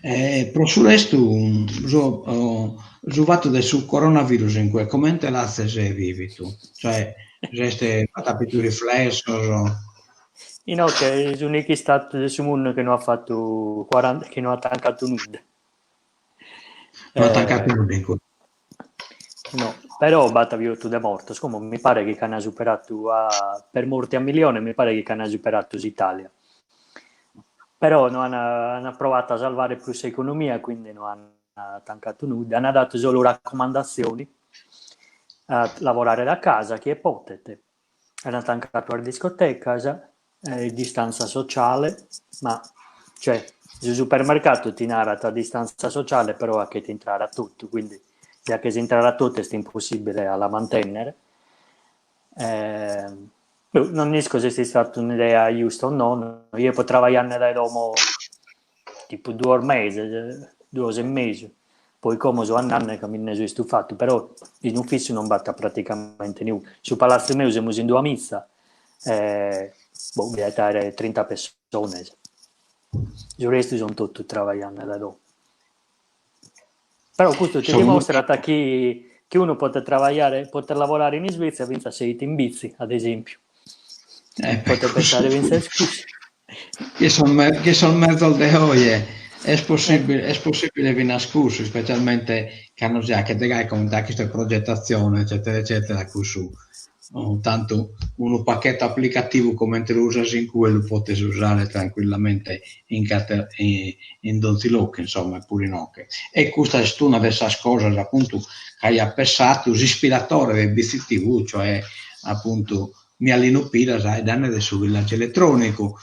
E pro su restu su su fatu de su coronavirus in cue comente l'azes vivitu? Cioè s'est b'at apitu riflessos? Inoghe est s'unicu istatu de su mundu chi no at fatu chi no at tancatu nudda. No at tancatu nudda in cue. No, però b'at fiotu de mortos, como mi paret chi ch'an superatu a, per morti a milione mi paret chi ch'an superatu s'Italia. Però no an, an provatu a salvare prus s'economia, quindi no an tancatu nudda, an datu solu raccomandazioni a lavorare da casa chie potet, an tancatu as discotecas, e distanza sociale, ma cioè su supermercatu ti narat distanza sociale però 'achet intrare a totu, quindi si 'aches intrare a totu est impossibile a la mantennere. Non isco si est istata un'idea giusta o nono, eo apo travagliande dae domo tipu duos meses, duos e mesu, poi como so andande ca mi nde so istufatu, però in ufissu non b'at praticamente niunu, su palatzu meu semus in duamiza e. Boh, bi diat àere trinta pessones. Su restu sunt totu traballende dae domo. Però custu ti dimostrat chi chi unu potet traballare, potet lavorare in Isvètzia fintzas sèidu in bitzi, ad esèmpiu. Eh, Potet pensare fintzas cussu. Chi sos me chi sos mezos de oje est possibile est possibile finas cussu, ispecialmente cando si 'achet gai comente 'achet custa progettazione eccetera eccetera, cussu tantu unu pacchetto applicativu comente lu usas in cue lu potes usare tranquillamente in in donzi locu, insomma, e puru inoche. E custa est una de sas cosas, appuntu, chi aiat pessatu s'ispiratore de BCTV, cioè, appuntu, Mialinu Piras 'aeddande de su villaggiu eletronicu,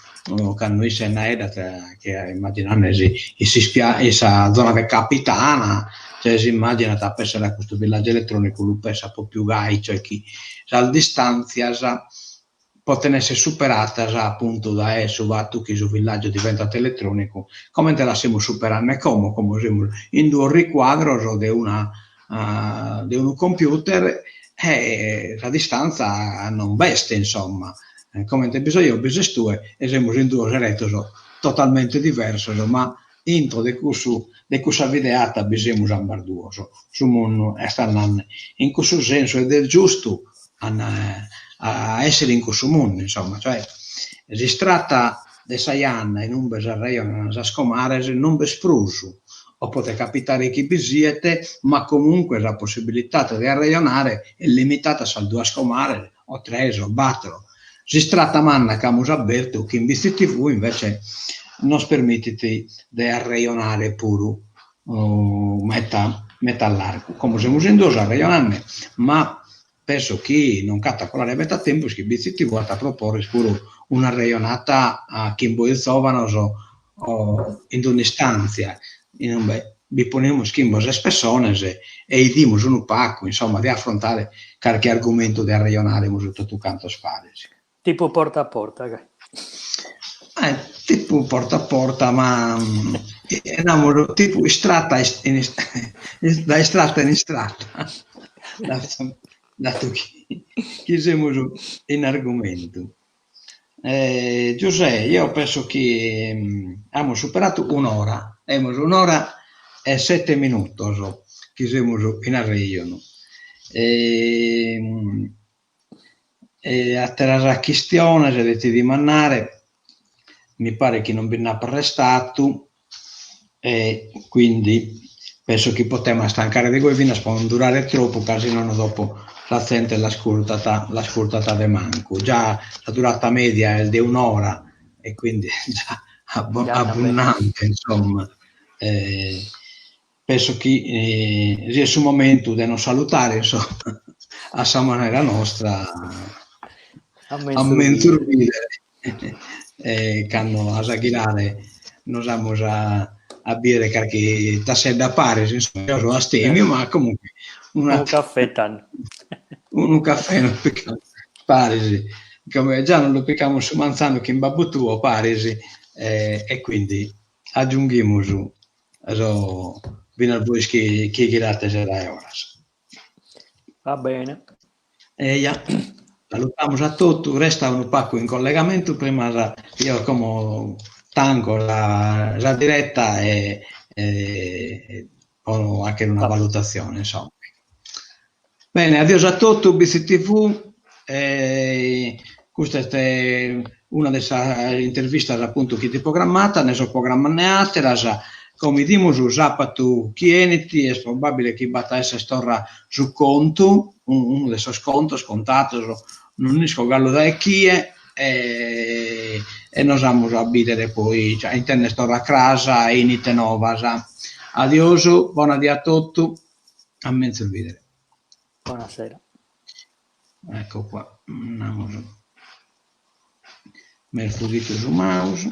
cando isse naedat chi immaginandesi in s'ispia in sa zona de Capitana, cioè s'immaginat a pessare a custu villaggiu eletronicu lu pessat propriu gai, cioè chi sas distantzias poten esser superatas appuntu dae su fatu chi su villaggiu diventat eletronicu, comente la semus superande como, como semus in duos ricuadros de una de unu computer e sa distantza non b'est insomma, comente bi so eo bi ses tue e semus in duos eretos totalmente diversos ma intro de cussu de cussa videata bi semus ambas duos, su mundu est andande in cussu sensu ed est giustu a a essere in cussu mundu insomma, cioè s'istrata de sa janna in umbe s'arrejonan sas comares non b'est prus, o podet capitare chi bi siet, ma comunque sa possibilidade de arrejonare est limitada a sas duas comares, o tres o bator. S'istrata manna chi amus abertu chin BCTV invece nos permitit de arrejonare puru meta meta a largu. Como semus in duos arrejonande, ma penso chi non ch'at a colare meta tempus chi BCTV at a proporrer puru un'arrejonata chin bois zovanos in un'istantzia in ube bi ponimus chimbe o ses pessones e 'idimus unu pacu, insomma, de afrontare carchi argumentu de arrejonaremus totu cantos paris. Tipu porta a porta, gai. Eh, tipu porta a porta, ma namus tipu istrata in dae istrata in istrata, datu chi chi semus in argumentu. Eh, Giusè, eo penso chi amus superatu un'ora, amus un'ora e sete minutos chi semus in arrejonu. E àteras chistiones de ti dimandare, mi paret chi non bi nd'apat restatu e quindi penso chi potemas tancare de goi finas pro non durare tropu ca si nono dopo sa zente l'ascurtat l'ascurtat de mancu. Già sa durata media est de un'ora e quindi già abbundante insomma. Penso chi siat su momentu de nos salutare, insomma, a sa manera nostra, a menzus bìdere, e cando as a ghirare nos amus a a bìdere carchi tassedda paris, insomma, eo so astèmiu, ma comunque una Unu caffè tando. Unu caffè nos picamus paris, come già nos lu picamus su manzanu chin babbu tuo paris, e quindi aggiunghimus So finas bois chi chi ghirates dae oras. Va bene. Eja, salutamus a totu, resta unu pacu in collegamentu prima sa, eo como tanco sa sa diretta e e pro 'achere una valutazione, insomma. Bene, adiosu a totu, BCTV, e custa est una de sas intervistas apuntu chi fit programmata, nde so programmande àteras, como 'idimus sàpatu chi 'enit, est probàbile chi b'at a esser torra su contu, unu de sos contos contados non isco galu dae chie, e e nos amus a bìdere poi, a intender torra cras in Ite Novas. Adiosu, bona die a totu. A menzus bìdere. Buonasera. Ecco qua, andamus. M'est fughidu su mouse.